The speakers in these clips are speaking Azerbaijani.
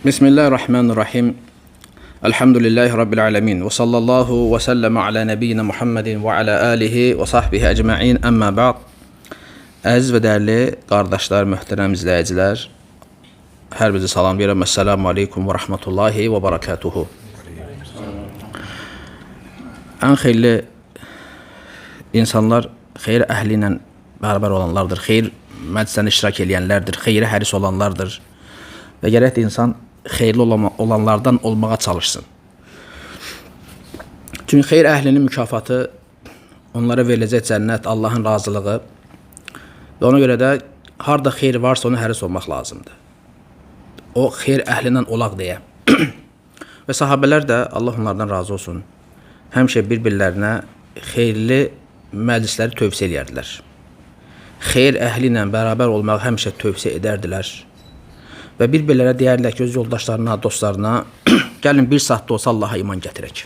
Bismillahirrahmanirrahim. Elhamdülillahi Rabbil alemin. Və sallallahu və səlləm alə nəbiyyina Muhammedin və alə alihi və sahbihi əcma'in. Əmmə ba'd. Əziz və dəyərli qardaşlar, möhtərəm izləyicilər, hər birinizə salam deyirəm. Əssalamu aleykum və rəhmətullahi və barakatuhu. Ən xeyirli insanlar xeyir əhli ilə bərabər olanlardır, xeyir məclislərində iştirak eləyənlərdir, xeyrə həris olanlardır. Və gərək də insan xeyirli olanlardan olmağa çalışsın. Çünki xeyir əhlinin mükafatı onlara veriləcək cənnət, Allahın razılığı və ona görə də harda xeyir varsa ona həris olmaq lazımdır. O xeyir əhlindən olaq deyə. Və sahabələr də, Allah onlardan razı olsun, həmişə bir-birlərinə xeyirli məclisləri tövsiyə edərdilər. Xeyir əhli ilə bərabər olmağı həmişə tövsiyə edərdilər. Və bir-birlərə deyərlər ki, öz yoldaşlarına, dostlarına, gəlin bir saat da olsa Allaha iman gətirək.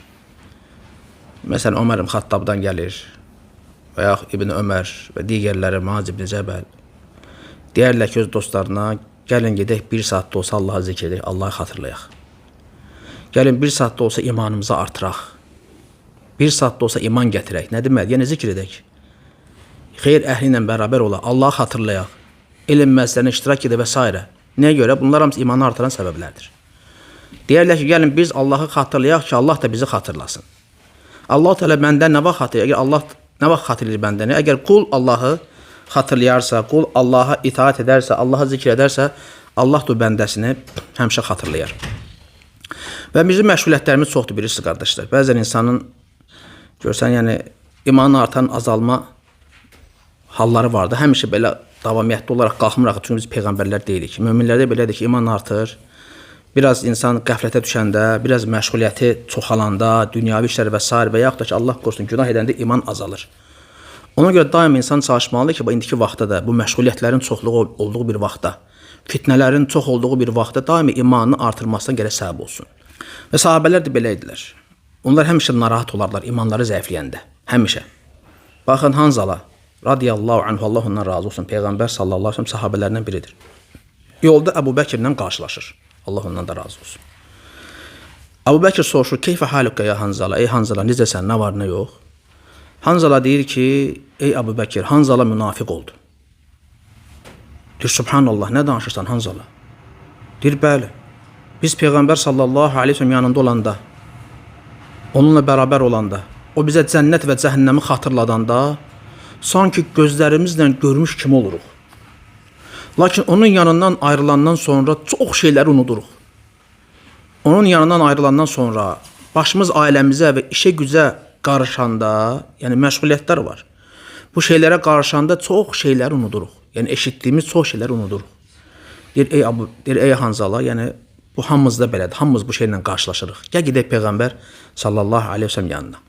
Məsələn, Ömər ibn Xattabdan gəlir və yaxud İbn Ömər və digərləri, Muaz ibn Cəbəl. Deyərlər ki, öz dostlarına, gəlin gedək bir saat da olsa Allahı zikr edək, Allahı xatırlayaq. Gəlin bir saat da olsa imanımızı artıraq. Bir saat da olsa iman gətirək. Nə demək? Yəni zikr edək. Xeyir əhli ilə bərabər olaq, Allahı xatırlayaq, elm məclislərində iştirak edək və s. Nəyə görə? Bunlar hamısı imanı artıran səbəblərdir. Deyərlər ki, gəlin biz Allahı xatırlayaq ki, Allah da bizi xatırlasın. Allah Teala məndən nə vaxt xatırlayır? Əgər Allah nə vaxt xatırlayır bəndəni? Əgər qul Allahı xatırlayarsa, qul Allaha itaat edərsə, Allahı zikr edərsə, Allah da bəndəsini həmişə xatırlayar. Və bizim məşğuliyyətlərimiz çoxdur, bilirsiniz qardaşlar. Bəzən insanın görsən, yəni imanı artan, azalma halları vardır. Həmişə belə davamiyyətli olaraq qalxmırıq, çünki biz peyğəmbərlər deyilik. Möminlərdə belədir ki, iman artır. Biraz insan qəflətə düşəndə, biraz məşğuliyyəti çoxalanda, dünyavi işlər və s. və yaxud da ki, Allah qorusun, günah edəndə iman azalır. Ona görə daim insan çalışmalıdır ki, bu indiki vaxtda da, bu məşğuliyyətlərin çoxluğu olduğu bir vaxtda, fitnələrin çox olduğu bir vaxtda daimi imanını artırmasına gərək səbəb olsun. Və sahabələr də belə idilər. Onlar həmişə narahat olarlar imanları zəifləyəndə. Həmişə. Baxın Hanzala radiyallahu anhu, Allah ondan razı olsun, Peyğəmbər sallallahu aleyhi ve sellem sahabələrindən biridir. Yolda Əbu Bəkirlə qarşılaşır. Allah ondan da razı olsun. Əbu Bəkir soruşur, keyfə haluka ya Hanzala? Ey Hanzala, necəsən, nə var, nə yox? Hanzala deyir ki, ey Əbu Bəkir, Hanzala münafiq oldu. Deyir, subhanallah, nə danışırsan Hanzala? Deyir, bəli. Biz Peyğəmbər sallallahu aleyhi ve sellem yanında olanda, onunla bərabər olanda, o bizə cənnət və cəhənnəmi xatırladanda, sanki gözlərimizlə görmüş kimi oluruq. Lakin onun yanından ayrılandan sonra çox şeyləri unuduruq. Onun yanından ayrılandan sonra başımız ailəmizə və işə gücə qarışanda, yəni məşğuliyyətlər var. Bu şeylərə qarışanda çox şeyləri unuduruq. Yəni eşitdiyimiz çox şeyləri unuduruq. Deyir, ey Abu, deyir, ey Hanzala, yəni bu hamımızda belədir. Hamımız bu şeylə qarşılaşırıq. Gəl gedək Peyğəmbər sallallahu aleyhi ve sellem yanına.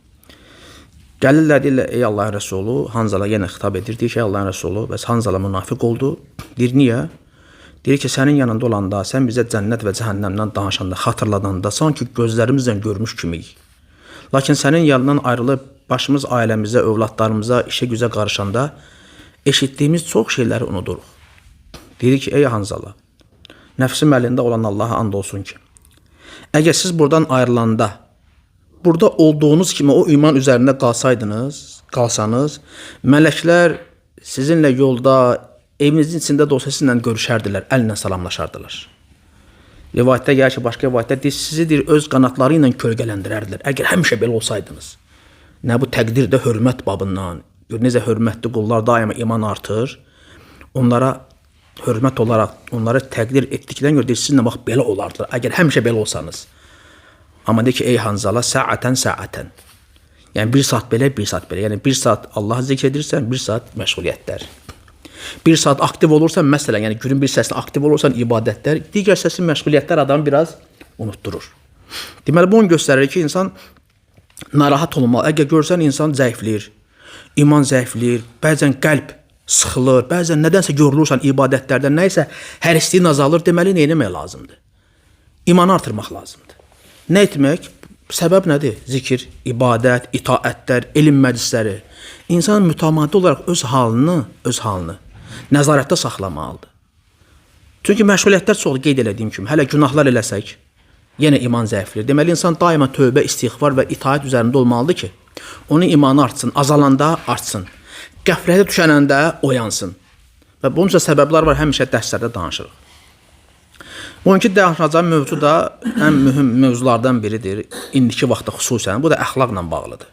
Gəlirlər, deyirlər, ey Allahın Rəsulu, Hanzala yenə xitab edir, deyir ki, ey Allahın Rəsulu, bəs Hanzala münafiq oldu. Deyir, niyə? Deyir ki, sənin yanında olanda, sən bizə cənnət və cəhənnəmdən danışanda, xatırladanda, sanki gözlərimizlə görmüş kimiyik. Lakin sənin yanından ayrılıb, başımız ailəmizə, övladlarımıza, işə gücə qarışanda, eşitdiyimiz çox şeyləri unuduruq. Deyir ki, ey Hanzala, nəfsim əlində olan Allaha and olsun ki, əgər siz buradan ayrılanda, burada olduğunuz kimi o iman üzərində qalsanız, mələklər sizinlə yolda, evinizin içində də olsa sizinlə görüşərdilər, əllə salamlaşardılar. Rivayətdə gəlir ki, başqa rivayətdə deyir, sizi deyir, öz qanatları ilə kölgələndirərdilər. Əgər həmişə belə olsaydınız. Nə bu təqdirdə hörmət babından, gör necə hörmətli qullar daima iman artır. Onlara hörmət olaraq, onları təqdir etdiklərinə görə deyir, sizinlə bax belə olardılar. Əgər həmişə belə olsanız. Amma deyir ki, ey Hanzala, saətən saətən. Yəni bir saat belə, bir saat belə. Yəni bir saat Allahı zikr edirsən, bir saat məşğuliyyətlər. Bir saat aktiv olursan, məsələn, yəni günün bir hissəsində aktiv olursan, ibadətlər, digər hissəsi məşğuliyyətlər adamı biraz unutdurur. Deməli, bu onu göstərir ki, insan narahat olmalı. Əgər görsən, insan zəifləyir, iman zəifləyir, bəzən qəlb sıxılır, bəzən nədənsə yorulursan ibadətlərdən, nə isə hərisliyin azalır, deməli, nə etmək lazımdır? İmanı artırmaq lazımdır. Nə etmək? Səbəb nədir? Zikir, ibadət, itaətlər, elm məclisləri. İnsan mütəmadi olaraq öz halını nəzarətdə saxlamalıdır. Çünki məşğuliyyətlər çoxdur, qeyd elədiyim kimi. Hələ günahlar eləsək, yenə iman zəifləyir. Deməli, insan daima tövbə, istiğfar və itaət üzərində olmalıdır ki, onun imanı artsın, azalanda artsın, qəflətə düşənəndə oyansın. Və bunun üçün səbəblər var, həmişə dərslərdə danışırıq. Bugünkü danışacağım mövzu da ən mühüm mövzulardan biridir. İndiki vaxtda xüsusən, bu da əxlaqla bağlıdır.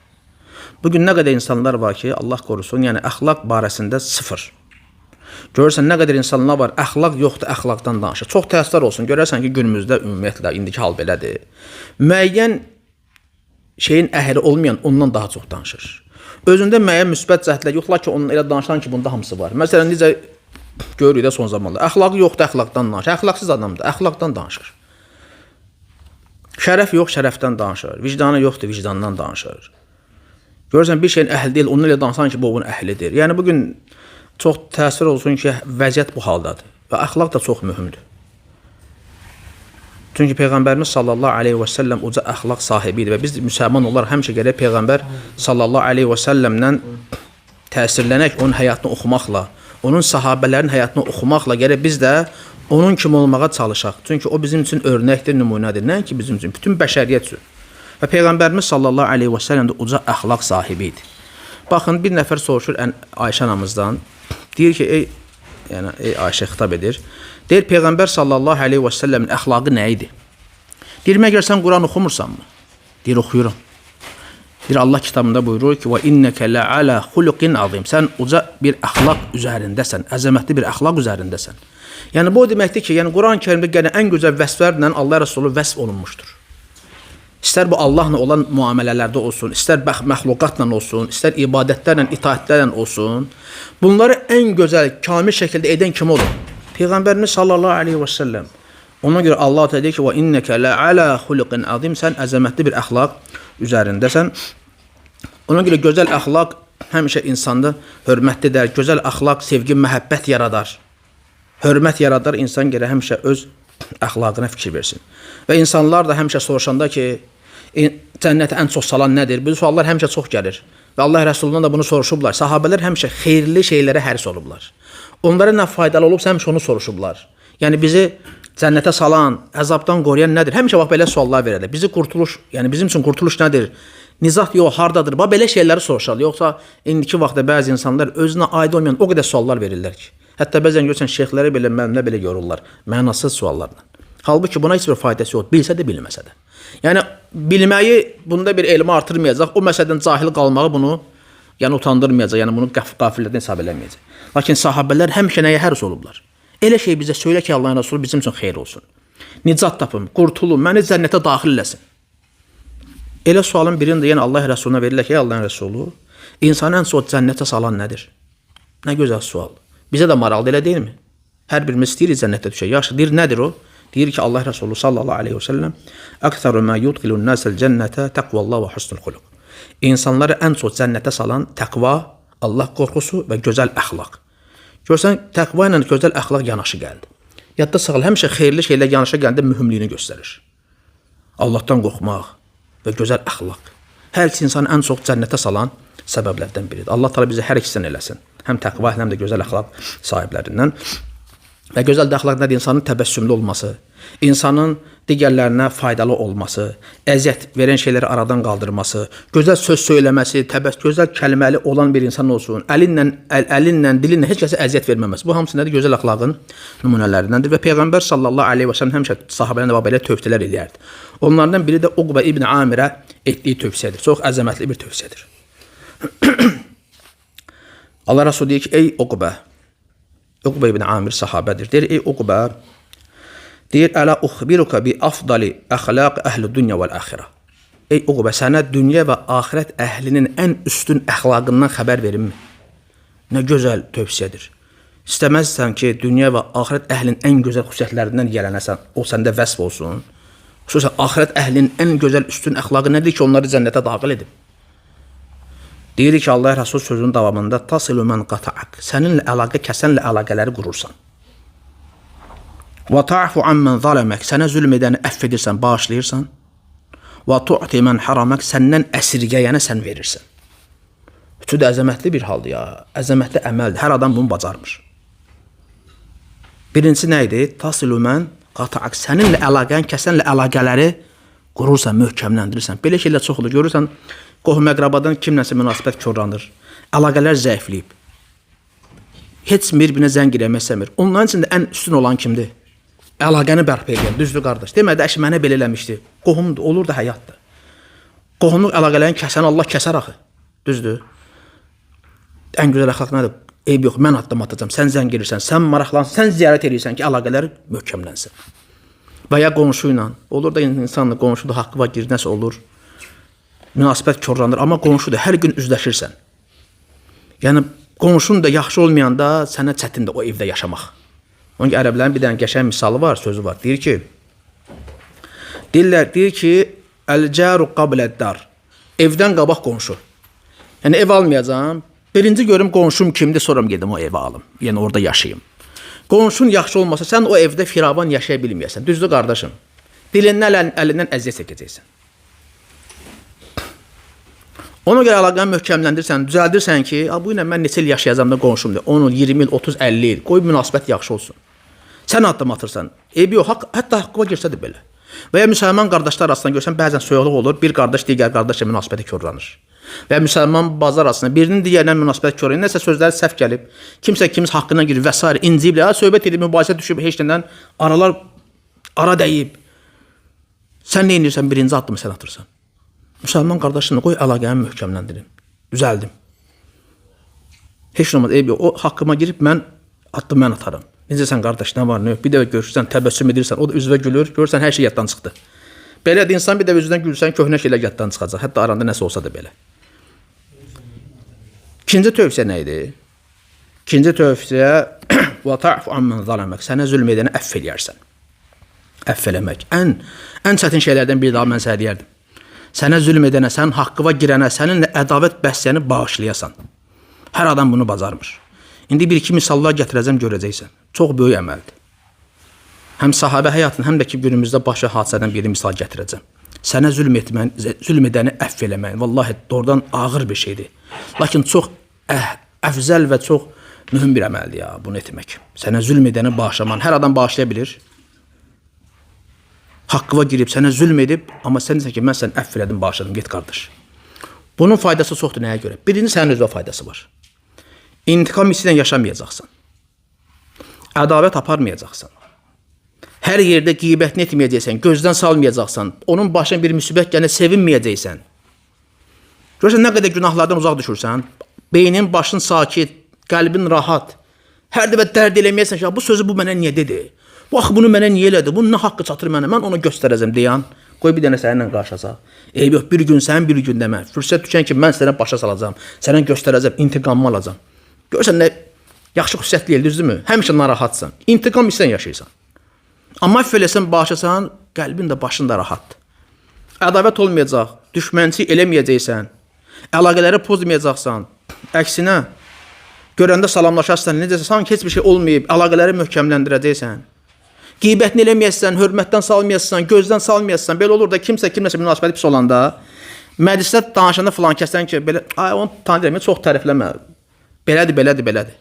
Bugün nə qədər insanlar var ki, Allah qorusun, yəni əxlaq barəsində sıfır. Görürsən, nə qədər insanlar var, əxlaq yoxdur, əxlaqdan danışır. Çox təəssüflər olsun, görərsən ki, günümüzdə ümumiyyətlə indiki hal belədir. Müəyyən şeyin əhli olmayan ondan daha çox danışır. Özündə müəyyən müsbət cəhətlər yoxlar ki, onun elə danışan ki, bunda hamısı var. Məsələn, necə görürük də son zamanlar. Əxlaqı yoxdur, əxlaqdan danışır. Əxlaqsız adamdır, əxlaqdan danışır. Şərəf yox, şərəfdən danışır. Vicdanı yoxdur, vicdandan danışır. Görürsən, bir şeyin əhli deyil, onunla elə danışan ki, bu onun əhlidir. Yəni, bugün çox təəssüf olsun ki, vəziyyət bu haldadır və əxlaq da çox mühümdür. Çünki Peyğəmbərimiz sallallahu aleyhi və səlləm uca əxlaq sahibi idi və biz müsəlman olaraq həmişə gərək Peyğəmbər sallallahu aleyhi və səlləmdən təsirlənək, onun həyatını oxumaqla, onun sahabələrin həyatını oxumaqla gərək biz də onun kimi olmağa çalışaq. Çünki o bizim üçün örnəkdir, nümunədir. Nəinki bizim üçün, bütün bəşəriyyət üçün. Və Peyğəmbərimiz sallallahu aleyhi və səlləm də uca əxlaq sahibi idi. Baxın, bir nəfər soruşur Ayşə anamızdan. Deyir ki, ey Ayşə xitab edir. Deyir, Peyğəmbər sallallahu aleyhi və səlləmin əxlaqı nə idi? Deyir, məgər sən Quran oxumursanmı? Deyir, oxuyuram. Deyir, Allah kitabında buyurur ki, və innəkə ləalə xuluqin azim. Sən uca bir əxlaq üzərindəsən, əzəmətli bir əxlaq üzərindəsən. Yəni, bu o deməkdir ki, yəni Quran-ı Kərimdə gələn ən gözəl vəsflərlə Allah Rəsulu vəsf olunmuşdur. İstər bu Allahla olan müamilələrdə olsun, istər məxluqatla olsun, istər ibadətlərlə, itaətlərlə olsun. Bunları ən gözəl, kamil şəkildə edən kim olur? Peyğəmbərimiz sallallahu aleyhi və səlləm. Ona görə Allah deyir ki, və innəkə ləalə xuluqin azim. Sən əzəmətli bir əxlaq üzərindəsən. Ona görə gözəl əxlaq həmişə insanda hörmətli edər. Gözəl əxlaq sevgi, məhəbbət yaradar. Hörmət yaradar, insan gərək həmişə öz əxlaqına fikir versin. Və insanlar da həmişə soruşanda ki, cənnətə ən çox salan nədir? Bu suallar həmişə çox gəlir. Və Allah Rəsulundan da bunu soruşublar. Sahabələr həmişə xeyirli şeylərə həris olublar. Onlara nə faydalı olubsa həmişə onu soruşublar. Yəni bizi cənnətə salan, əzabdan qoruyan nədir? Həmişə bax belə suallar verərlər. Bizi qurtuluş, yəni bizim üçün qurtuluş nədir? Nizat yox, hardadır? Bax belə şeyləri soruşarlar. Yoxsa indiki vaxtda bəzi insanlar özünə aid olmayan o qədər suallar verirlər ki. Hətta bəzən görürsən şeyxləri belə, müəllimlər belə yorurlar mənasız suallarla. Halbuki buna heç bir faydası yoxdur, bilsə də bilməsə də. Yəni bilməyi bunda bir elmi artırmayacaq, o məsələdən cahil qalmağı bunu yəni utandırmayacaq, yəni bunu qafillərdən hesab eləməyəcək. Lakin sahabələr həmişə nəyə həris olublar? Elə şey bizə söylə ki, Allahın Rəsulü bizim üçün xeyir olsun. Nicat tapım, qurtulum, məni cənnətə daxil eləsin. Elə sualın birini də yenə Allah Rəsuluna verirlər ki, ey Allahın Rəsulu, insanı ən çox cənnətə salan nədir? Nə gözəl sual. Bizə də maraqlı elə deyilmi? Hər birimiz istəyirik cənnətə düşək. Yaxşı, deyir, nədir o? Deyir ki, Allah Rəsulu sallallahu aleyhi və səlləm əksəru mə yudxilun nəsəl cənnətə təqvallah və husnul xuluq. İnsanları ən çox cənnətə salan təqva, Allah qorxusu və gözəl əxlaq. Görsən, təqva ilə gözəl əxlaq yanaşı gəldi. Yadda saxla, həmişə xeyirli şeylər yanaşı gələndə mühümlüyünü göstərir. Allahdan qorxmaq və gözəl əxlaq. Hər ikisi insanı ən çox cənnətə salan səbəblərdən biridir. Allah Teala bizi hər ikisindən eləsin. Həm təqva, həm də gözəl əxlaq sahiblərindən. Və gözəl də əxlaq nədir? İnsanın təbəssümlü olması, insanın digərlərinə faydalı olması, əziyyət verən şeyləri aradan qaldırması, gözəl söz söyləməsi, gözəl kəlməli olan bir insan olsun, əlinlə, dilinlə heç kəsə əziyyət verməməsi. Bu hamısı nədir? Gözəl əxlaqın nümunələrindəndir. Və Peyğəmbər sallallahu aleyhi və səlləm həmişə sahabələrlə belə tövsiyələr eləyərdi. Onlardan biri də Uqbə ibn Amirə etdiyi tövsiyədir. Çox əzəmətli bir tövsiyədir. Allah Resulü deyir ki, ey Uqbə, Uqbə ibn Amir sahabədir. Deyir, ey Uqbə, deyir, ələ uxbiruka bi afdali əxlaq əhli dünya vəl axirə. Ey Uqbə, sənə dünya və axirət əhlinin ən üstün əxlaqından xəbər verimmi? Nə gözəl tövsiyədir. İstəməzsən ki, dünya və axirət əhlinin ən gözəl xüsusiyyətlərindən gələnəsən, o səndə vəsf olsun. Xüsusən axirət əhlinin ən gözəl üstün əxlaqı nədir ki, onları cənnətə daxil edib? Deyir ki, Allah Rəsul sözünün davamında tasilu mən qata'ak. Səninlə əlaqə kəsənlə əlaqələri qurursan. Və ta'fu amman zalamak. Sənə zülm edəni əfv edirsən, bağışlayırsan. Və tu'ti mən haramak. Səndən əsirgəyənə sən verirsən. Üçü də əzəmətli bir haldır ya. Əzəmətli əməldir. Hər adam bunu bacarmır. Birincisi nə idi? Tasilu mən qata'ak. Səninlə əlaqəni kəsənlə əlaqələri qurursan, möhkəmləndirirsən. Belə şeylər çox olur. Görürsən, qohum-əqrabadan kimlənsə münasibət korlanır. Əlaqələr zəifləyib. Heç bir-birinə zəng eləmək istəmir. Onların içində ən üstün olan kimdir? Əlaqəni bərpa edən, düzdür qardaş. Demədi, əşi mənə belə eləmişdi. Qohumdur, olur da həyatdır. Qohumluq əlaqələrini kəsən Allah kəsər axı. Düzdür? Ən gözəl əxlaq nədir? Eyb yox, mən addım atacağam. Sən zəng edirsən, sən maraqlansan, sən ziyarət edirsən ki, əlaqələr möhkəmlənsin. Və ya qonşu ilə. Olur da insanla qonşuda haqqı var, girir, nəsə olur. Münasibət korlanır, amma qonşudur, hər gün üzləşirsən. Yəni qonşun da yaxşı olmayanda sənə çətindir o evdə yaşamaq. Onun ki, ərəblərin bir dənə qəşəng misalı var, sözü var. Deyir ki, deyir ki, əl-cəru qabləd-dar. Evdən qabaq qonşu. Yəni ev almayacağam. Birinci görüm qonşum kimdir, sonra gedim o evə alım. Yəni orada yaşayım. Qonşun yaxşı olmasa sən o evdə firavan yaşaya bilməyəsən. Düzdür qardaşım? Dilindən, əlindən əziyyət çəkəcəksən. Ona görə əlaqəni möhkəmləndirsən, düzəldirsən ki, bu ilə mən neçə il yaşayacağam da qonşumdur. 10 il, 20 il, 30, 50 il. Qoy münasibət yaxşı olsun. Sən addım atırsan. Eybi yox, hətta haqqıma girsə də belə. Və ya müsəlman qardaşlar arasında görsən bəzən soyuqluq olur, bir qardaş digər qardaşla münasibəti korlanır. Və müsəlman bazar arasında birinin digərinə münasibət korlanır. Nəsə sözləri səhv gəlib, kimsə kimin haqqına girir və s. inciyiblər, söhbət edib, mübahisə düşüb, heç nədən aralar ara dəyib. Sən nə edirsən? Birinci addımı sən atırsan. Müsəlman qardaşınla qoy əlaqəni möhkəmləndirim, düzəldim. Heç nə olmaz, eyb yox. O haqqıma girib mən addım mən atarım. Necəsən qardaş, nə var, nə yox? Bir dəfə görüşürsən, təbəssüm edirsən, o da üzvə gülür, görürsən hər şey yaddan çıxdı. Belədir, insan bir dəfə üzündən gülsən, köhnə şeylər yaddan çıxacaq. Hətta aranda nəsə olsa da belə. İkinci tövsiyə nə idi? İkinci tövsiyə və ta'fu amman zalamak. Sənə zülm edəni əfv eləyərsən. Əfv eləmək. Ən çətin şeylərdən biri daha mən sənə deyərdim. Sənə zülm edənə, sənin haqqına girənə, səninlə ədavət bəsləyəni bağışlayasan. Hər adam bunu bacarmır. İndi bir-iki misallar gətirəcəm, görəcəksən. Çox böyük əməldir. Həm sahabə həyatının, həm də ki günümüzdə baş verən hadisədən biri misal gətirəcəm. Sənə zülm etmən, zülm edəni əfv eləməyin, vallahi doğrudan ağır bir şeydir. Lakin çox əfzəl və çox mühüm bir əməldir ya bunu etmək. Sənə zülm edəni bağışlaman. Hər adam bağışlaya bilir. Haqqına girib, sənə zülm edib, amma sən deyirsən ki, mən səni əfv elədim, bağışladım, get qardaş. Bunun faydası çoxdur nəyə görə? Birinci, sənin özünə faydası var. İntiqam hissi ilə yaşamayacaqsan. Ədavət aparmayacaqsan. Hər yerdə qeybətini etməyəcəksən, gözdən salmayacaqsan, onun başına bir müsibət gələnə sevinməyəcəksən. Görürsən, nə qədər günahlardan uzaq düşürsən, beynin, başın sakit, qəlbin rahat. Hər dəfə dərd eləməyəsən ki, bu sözü bu mənə niyə dedi? Bu axı bunu mənə niyə elədi? Bunun nə haqqı çatır mənə? Mən ona göstərəcəm deyən. Qoy bir dənə səninlə qarşılaşaq. Eyb yox, bir gün sən, bir gün də mən. Fürsət düşən ki, mən sənə başa salacağam, sənə göstərəcəm, intiqamımı alacağam. Görürsən nə yaxşı xüsusiyyətli el, düzdürmü? Həmişə narahatsan. İntiqam hissən yaşayırsan. Amma əfv eləsən, bağışlasan, qəlbin də başın da rahatdır. Ədavət olmayacaq, düşmənçilik eləməyəcəksən, əlaqələri pozmayacaqsan. Əksinə, görəndə salamlaşarsan, necəsə sanki heç bir şey olmayıb, əlaqələri möhkəmləndirəcəksən. Qeybətini eləməyəsən, hörmətdən salmayasan, gözdən salmayasan. Belə olur da kimsə kimləsə münasibəti pis olanda, məclisdə danışanda filan kəsdən ki, belə, ay onu tanıyıram, çox tərifləmə. Belədir, belədir, belədir.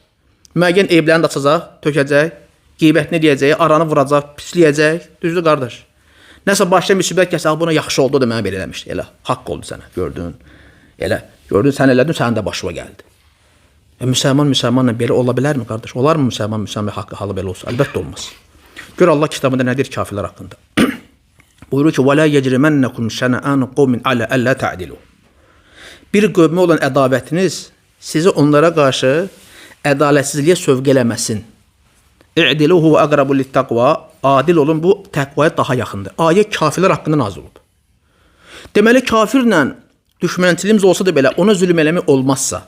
Müəyyən eyiblərini də açacaq, tökəcək, qeybətini deyəcək, aranı vuracaq, pisləyəcək. Düzdür qardaş? Nəsə başına müsibət gəlsə, buna yaxşı oldu da mənə belə eləmişdi. Elə, haqq oldu sənə, gördün. Elə, gördün, sən elədin, sənin də başına gəldi. Müsəlman müsəlmanla belə ola bilərmi qardaş? Olar mı müsəlman müsəlman haqqı halı belə olsa? Əlbəttə olmaz. Gör Allah kitabında nə deyir kafirlər haqqında. Buyurur ki: "Və la yecrimennekum şena'an qawmin ala alla ta'dilu." Bir qövmə olan ədavətiniz sizi onlara qarşı ədalətsizliyə sövq eləməsin. İ'dilu huve aqrabu lit-taqva. Adil olun, bu təqvaya daha yaxındır. Ayə kafirlər haqqında nazil olub. Deməli kafirlə düşmənçiliyimiz olsa da belə ona zülm eləmək olmazsa,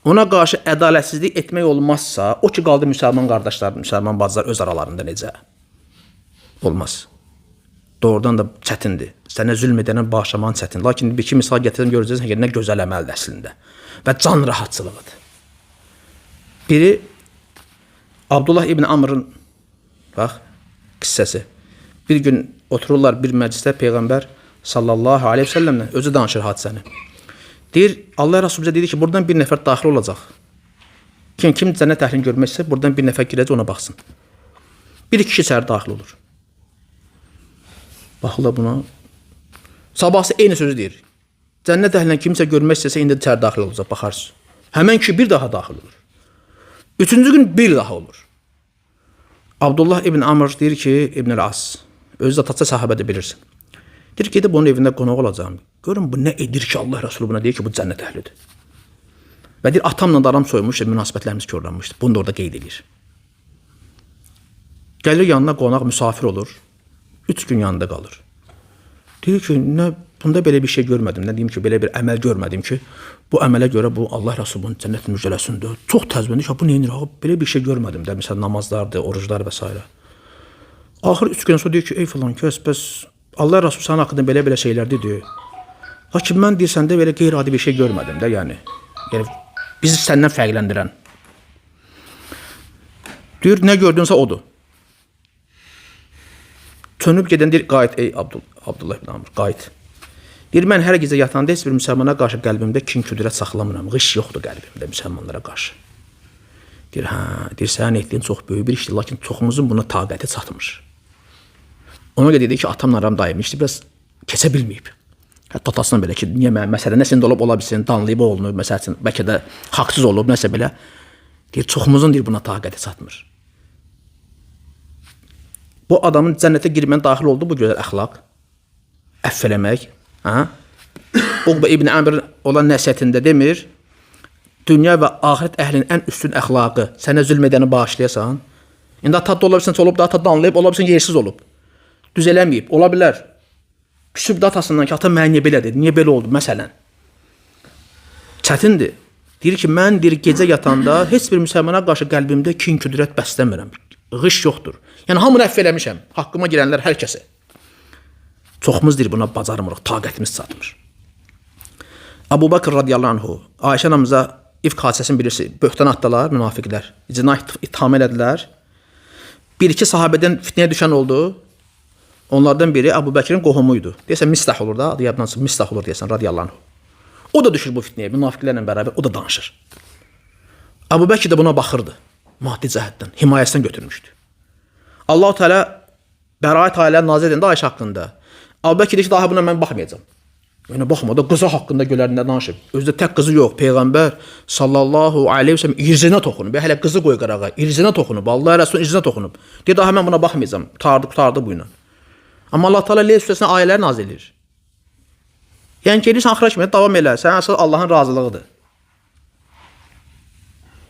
ona qarşı ədalətsizlik etmək olmazsa, o ki qaldı müsəlman qardaşlar, müsəlman bacılar öz aralarında necə? Olmaz. Doğrudan da çətindir. Sənə zülm edənə bağışlaman çətin. Lakin bir iki misal gətirəm, görəcəksən ki, nə gözəl əməldir əslində. Və can rahatçılığıdır. Biri Abdullah ibn Amr'ın bax qissəsi. Bir gün otururlar bir məclisdə Peyğəmbər sallallahu aleyhi və səlləmlə özü danışır hadisəni. Deyir, Allah Resulü bizə dedi ki, buradan bir nəfər daxil olacaq. Kim cənnət əhlini görmək istəyir, buradan bir nəfər girəcək, ona baxsın. Bir kişi içəri daxil olur. Baxırlar buna. Sabahsı eyni sözü deyir. Cənnət əhlindən kimsə görmək istəsə indi içəri daxil olacaq, baxarsınız. Həmən kişi bir daha daxil olur. Üçüncü gün bir daha olur. Abdullah İbn Amr deyir ki, İbn As, özü də taça sahabədir bilirsin. Deyir ki, gedib onun evində qonaq olacağam. Görün bu nə edir ki, Allah Rəsulü buna deyir ki, bu cənnət əhlidir. Və deyir, atamla da aram soymuş, münasibətlərimiz korlanmışdı. Bunu da orada qeyd edir. Gəlir yanına qonaq, misafir olur. 3 gün yanında qalır. Deyir ki, nə, bunda belə bir şey görmədim. Nə deyim ki, belə bir əməl görmədim ki, bu əmələ görə bu Allah Rəsulü bunu cənnət müjdələsindir. Çox təəccüblənir ki, bu nə edir? Belə bir şey görmədim də. Məsələn, namazlardır, oruclar və s. Axır 3 gün sonra deyir ki, ey filan kəs, bəs Allah Rəsulü sənin haqqında belə-belə şeylər dedi. Lakin mən deyir, səndə belə qeyri-adi bir şey görmədim də, yəni. Yəni bizi səndən fərqləndirən. Deyir, nə gördünsə odur. Çönüb gedən deyir, qayıt ey Abdullah ibn Amr, qayıt. Deyir, mən hər gecə yatanda heç bir müsəlmana qarşı qəlbimdə kin küdrət saxlamıram. Qış yoxdur qəlbimdə müsəlmanlara qarşı. Deyir, hə, deyir, sənin etdiyin çox böyük bir işdir, lakin çoxumuzun buna taqəti çatmır. Ona görə dedi ki, atamla aram daimi işdir, biraz keçə bilməyib. Hətta atasına belə ki, niyə mən, məsələn, nəsə indi olub, ola bilsin, danlayıb oğlunu, məsəl üçün, bəlkə də haqsız olub, nəsə belə. Deyir, çoxumuzun deyir, buna taqəti çatmır. Bu adamın cənnətə girməyə daxil oldu bu gözəl əxlaq. Əfv eləmək. Hə? Uqba İbn Əmr olan nəsihətində demir, dünya və axirət əhlinin ən üstün əxlaqı, sənə zülm edəni bağışlayasan. İndi ata da ola bilsin, olub da ata danlayıb, ola bilsin, yersiz olub. Düz eləməyib, ola bilər. Küsüb də atasından ki, ata mənə niyə belə dedi, niyə belə oldu, məsələn. Çətindir. Deyir ki, mən deyir, gecə yatanda heç bir müsəlmana qarşı qəlbimdə kin küdrət bəsləmirəm. Qış yoxdur. Yəni, hamını əfv eləmişəm. Haqqıma girənlər hər kəsə. Çoxumuz deyir, buna bacarmırıq, taqətimiz çatmır. Əbu Bakr radiyallahu anhu, Ayşə anamıza ifk hadisəsini bilirsiniz, böhtan atdılar münafiqlər. Cinayət itham elədilər. Bir-iki sahabədən fitnəyə düşən oldu. Onlardan biri Əbu Bəkrin qohumu idi. Deyəsən Mistah olur da, adı yaddan çıxıb Mistah olur deyəsən radiyallahu anhu. O da düşür bu fitnəyə, münafiqlərlə bərabər o da danışır. Əbu Bəkr də buna baxırdı. Maddi cəhətdən, himayəsindən götürmüşdü. Allahu Teala bəraət ayələri nazil edəndə Ayşə haqqında. Əbu Bəkr deyir ki, daha buna mən baxmayacağam. Yəni baxma da qızı haqqında gülər nə danışıb. Özü də tək qızı yox, Peyğəmbər sallallahu əleyhi və səlləm irzinə toxunub. Hələ qızı qoy qırağa, irzinə toxunub. Allah Rəsulun irzinə toxunub. Deyir, daha mən buna baxmayacağam. Qurtardı, qurtardı bu ilə. Amma Allah Teala Leyl surəsinə ayələr nazil edir. Yəni gelirsən axıra kimi davam elə. Sən əsas Allahın razılığıdır.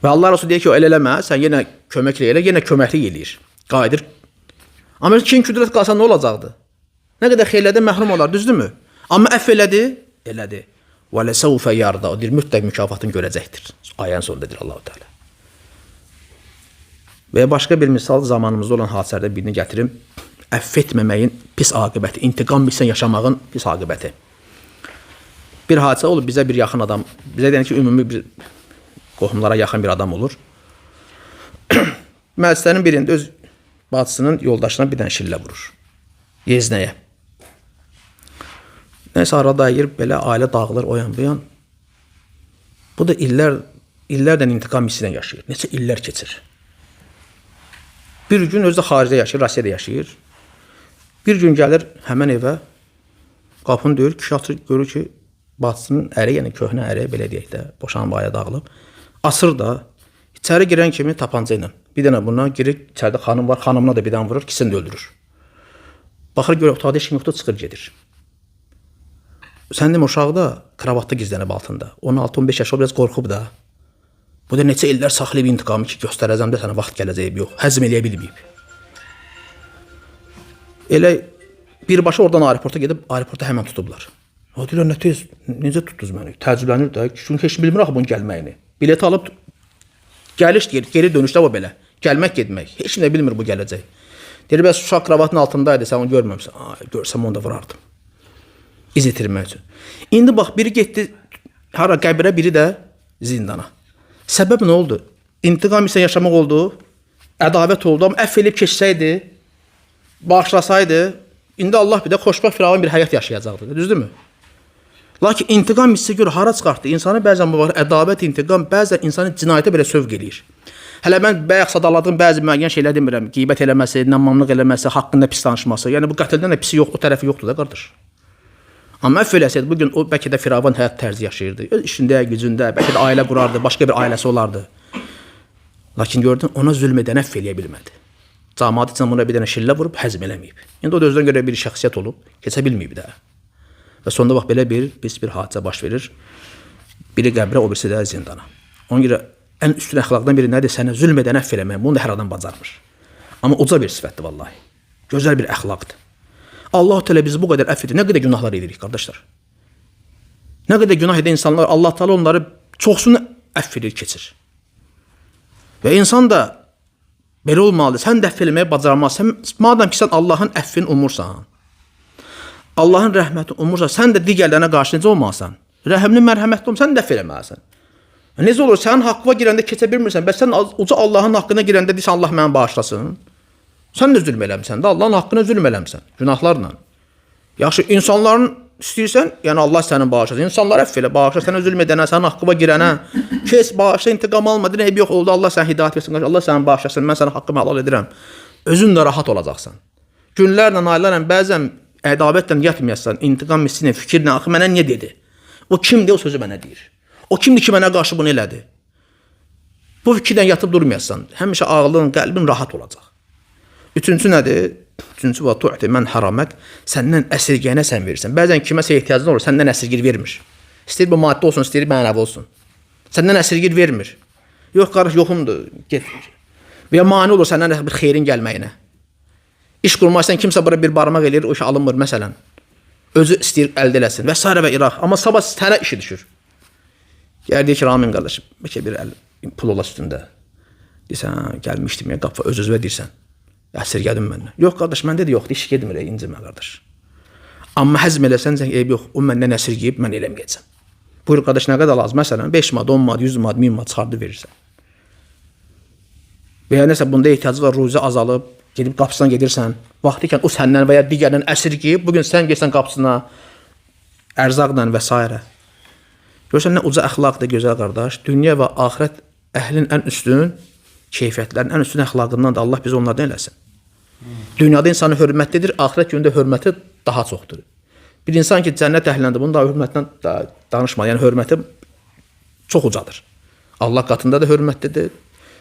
Və Allah Rəsulü deyir ki, elə eləmə, sən yenə köməklik elə, yenə köməklik eləyir. Qayıdır. Amma kin küdrət qalsa nə olacaqdı? Nə qədər xeyirlərdən məhrum olar, düzdürmü? Amma əfv elədi, elədi. Və lesevfe yarda. O deyir, mütləq mükafatını görəcəkdir. Ayənin sonunda deyir Allahu Teala. Və başqa bir misal zamanımızda olan hadisələrdən birini gətirim. Əfv etməməyin pis aqibəti, intiqam bilsən yaşamağın pis aqibəti. Bir hadisə olub bizə bir yaxın adam, bizə deyən ki, ümumi bir qohumlara yaxın bir adam olur. Məclislərin birində öz bacısının yoldaşına bir dənə şillə vurur. Yeznəyə. Nəysə arada ayır, belə ailə dağılır o yan bu yan. Bu da illərdən intiqam hissi ilə yaşayır. Neçə illər keçir. Bir gün özü də xaricdə yaşayır, Rusiyada yaşayır. Bir gün gəlir həmən evə, qapını döyür, kişi açır, görür ki, bacısının əri, yəni köhnə əri, belə deyək də, boşanıb ailə dağılıb. Asır da, içəri girən kimi tapanca ilə. Bir dənə bundan girir, içəridə xanım var, xanımına da bir dənə vurur, ikisini də öldürür. Baxır, görür, otaqda heç kim yoxdur, çıxır gedir. Sən demə, uşaq da kravatda gizlənib altında. 16-15 yaşı biraz qorxub da. Bu da neçə illər saxlayıb intiqamı ki, göstərəcəm də sənə vaxt gələcək, yox, həzm eləyə bilməyib. Elə birbaşa oradan aeroporta gedib, aeroporta həmən tutublar. O deyirlər, nə tez, necə tutdunuz məni? Təəccüblənir də, çünki heç bilmir axı bunun gəlməyini. Bilet alıb, gəliş deyir, geri dönüşdə o belə. Gəlmək, getmək. Heç kim də bilmir bu gələcək. Deyir, bəs uşaq kravatın altındaydı, sən onu görməmsən. Ay, görsəm onu da vurardım. İz itirmək üçün. İndi bax, biri getdi hara qəbrə, biri də zindana. Səbəb nə oldu? İntiqam isə yaşamaq oldu, ədavət oldu, amma əfv eləyib keçsəydi, bağışlasaydı, indi Allah bir də xoşbəxt firavun bir həyat yaşayacaqdı, düzdürmü? Lakin intiqam hissi görə hara çıxartdı? İnsanı bəzən bu var, ədavət, intiqam, bəzən insanı cinayətə belə sövq eləyir. Hələ mən bayaq sadaladığım bəzi müəyyən şeylər demirəm. Qeybət eləməsi, nəmmamlıq eləməsi, haqqında pis danışması. Yəni bu qətldən də pisi yox, o tərəfi yoxdur da qardaş. Amma əfv eləsəydi bu gün o bəlkə də firavan həyat tərzi yaşayırdı. Öz işində, gücündə, bəlkə də ailə qurardı, başqa bir ailəsi olardı. Lakin gördün, ona zülm edən əfv eləyə bilmədi. Camaat içindən buna bir dənə şillə vurub həzm eləməyib. İndi o da özünə görə bir şəxsiyyət olub, keçə bilməyib də. Və sonda bax belə bir pis bir hadisə baş verir. Biri qəbrə, o birisi də zindana. Ona görə ən üstün əxlaqdan biri nədir? Sənə zülm edən əfv eləmək. Bunu da hər adam bacarmır. Amma uca bir sifətdir vallahi. Gözəl bir əxlaqdır. Allah Teala bizi bu qədər əfv edir. Nə qədər günahlar edirik qardaşlar. Nə qədər günah edən insanlar Allah Teala onları çoxsunu əfv edir, keçir. Və insan da belə olmalıdır. Sən də əfv eləməyi bacarmazsan. Madam ki sən Allahın əffini umursan, Allahın rəhmətini umursan, sən də digərlərinə qarşı necə olmalısan? Rəhimli, mərhəmətli olmalısan, sən də əfv eləməlisən. Necə olur? Sənin haqqına girəndə keçə bilmirsən. Bəs sən uca Allahın haqqına girəndə deyirsən Allah məni bağışlasın. Sən də zülm eləmisən də, Allahın haqqına zülm eləmisən günahlarla. Yaxşı, insanların istəyirsən, yəni Allah səni bağışlasın. İnsanları əfv elə, bağışla. Sənə zülm edənə, sənin haqqına girənə, keç, bağışla, intiqam alma. Deyir, eybi yox oldu, Allah sənə hidayət versin, Allah səni bağışlasın, mən sənə haqqımı halal edirəm. Özün də rahat olacaqsan. Günlərlə, aylarla bəzən ədavətlə yatmayasan, intiqam hissi ilə, fikirlə, axı mənə niyə dedi? O kimdir, o sözü mənə deyir. O kimdir ki, mənə qarşı bunu elədi? Bu fikirlə yatıb durmayasan. Həmişə ağlın, qəlbin rahat olacaq. Üçüncü nədir? Üçüncü və tu'ti mən haramək. Səndən əsirgəyənə sən verirsən. Bəzən kiməsə ehtiyacın olur, səndən əsirgir vermir. İstəyir bu maddi olsun, istəyir mənəvi olsun. Səndən əsirgir vermir. Yox qardaş, yoxumdur, get. Və ya mane olur səndən bir xeyrin gəlməyinə. İş qurmaq istəyən kimsə bura bir barmaq eləyir, o iş alınmır məsələn. Özü istəyir əldə eləsin və sairə və İraq. Amma sabah sənə işi düşür. Gəl deyir ki, Ramin qardaşım, bəlkə bir əl pul ola üstündə. Deyirsən, hə, gəlmişdim ya qapı öz-özünə deyirsən. Əsirgədim məndən. Yox qardaş, məndə də yoxdur, iş getmir, incimə qardaş. Amma həzm eləsən, sən eybi yox, o məndən əsirgəyib, mən eləməyəcəm. Buyur qardaş, nə qədər lazım? Məsələn, 5 manat, 10 manat, 100 manat, 1000 manat çıxardı verirsən. Və ya nəsə bunda ehtiyacı var, ruzi azalıb, gedib qapısına gedirsən. Vaxtı ikən o səndən və ya digərindən əsirgəyib, bugün sən getsən qapısına ərzaqla və s. Görürsən nə uca əxlaqdır gözəl qardaş. Dünya və axirət əhlin ən üstün keyfiyyətlərin ən üstün əxlaqından da Allah bizi onlardan eləsin. Dünyada insanı hörmətlidir, axirət günündə hörməti daha çoxdur. Bir insan ki cənnət əhlindəndir, bunun da hörmətdən da danışma. Yəni hörməti çox ucadır. Allah qatında da hörmətlidir,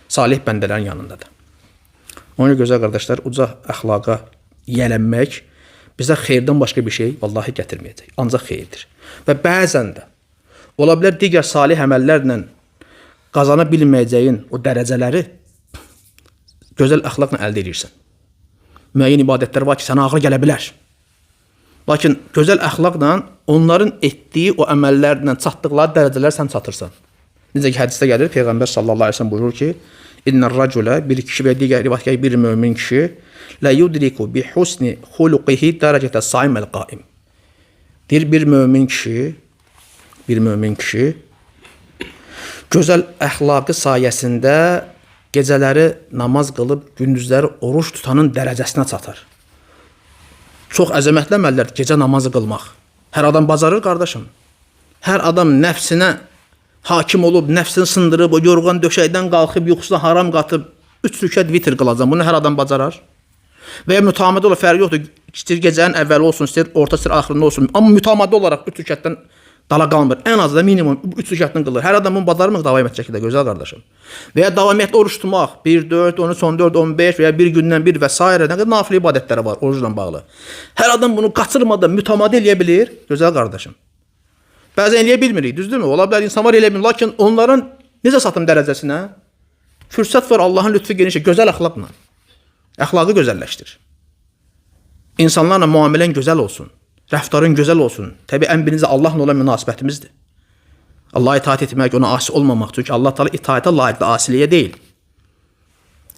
salih bəndələrin yanındadır. Ona görə gözəl qardaşlar, uca əxlaqa yiyələnmək bizə xeyirdən başqa bir şey vallahi gətirməyəcək. Ancaq xeyirdir. Və bəzən də ola bilər digər salih əməllərlə qazana bilməyəcəyin o dərəcələri gözəl əxlaqla əldə edirsən. Müəyyən ibadətlər var ki, sənə ağır gələ bilər. Lakin gözəl əxlaqla onların etdiyi o əməllərlə çatdıqları dərəcələr sən çatırsan. Necə ki hədisdə gəlir, Peyğəmbər sallallahu əleyhi və səlləm buyurur ki: "İnnər racula" bir kişi və digər rivayət gəlir bir mömin kişi la yudriku bi husni xuluqihi dərəcətə saimel qaim. Deyir bir mömin kişi, bir mömin kişi gözəl əxlaqı sayəsində gecələri namaz qılıb, gündüzləri oruç tutanın dərəcəsinə çatar. Çox əzəmətli əməllərdir gecə namazı qılmaq. Hər adam bacarır qardaşım. Hər adam nəfsinə hakim olub, nəfsini sındırıb, o yorğan döşəkdən qalxıb, yuxusuna haram qatıb, 3 rükət vitr qılacaq. Bunu hər adam bacarar. Və ya mütəmadi olaraq fərqi yoxdur. İstəyir gecənin əvvəli olsun, istəyir orta, istəyir axırında olsun. Amma mütəmadi olaraq 3 rükətdən dala qalmır. Ən azı da minimum 3 rükətdən qılır. Hər adam bunu bacarmır davam edəcək də gözəl qardaşım. Və ya davamiyyətli oruç tutmaq 1, 4, 13, 14, 15 və ya bir gündən bir və s. nə qədər nafilə ibadətləri var orucla bağlı. Hər adam bunu qaçırmadan mütəmadi eləyə bilir, gözəl qardaşım. Bəzən eləyə bilmirik, düzdürmü? Ola bilər insan var eləyə bilmir, lakin onların necə satım dərəcəsinə fürsət var Allahın lütfü genişdir, gözəl əxlaqla. Əxlaqı gözəlləşdir. İnsanlarla müamilən gözəl olsun. Rəftarın gözəl olsun. Təbii ən birinci Allahla olan münasibətimizdir. Allaha itaat etmək, ona asi olmamaq. Çünki Allah Teala itaətə layiqdir, asiliyə deyil.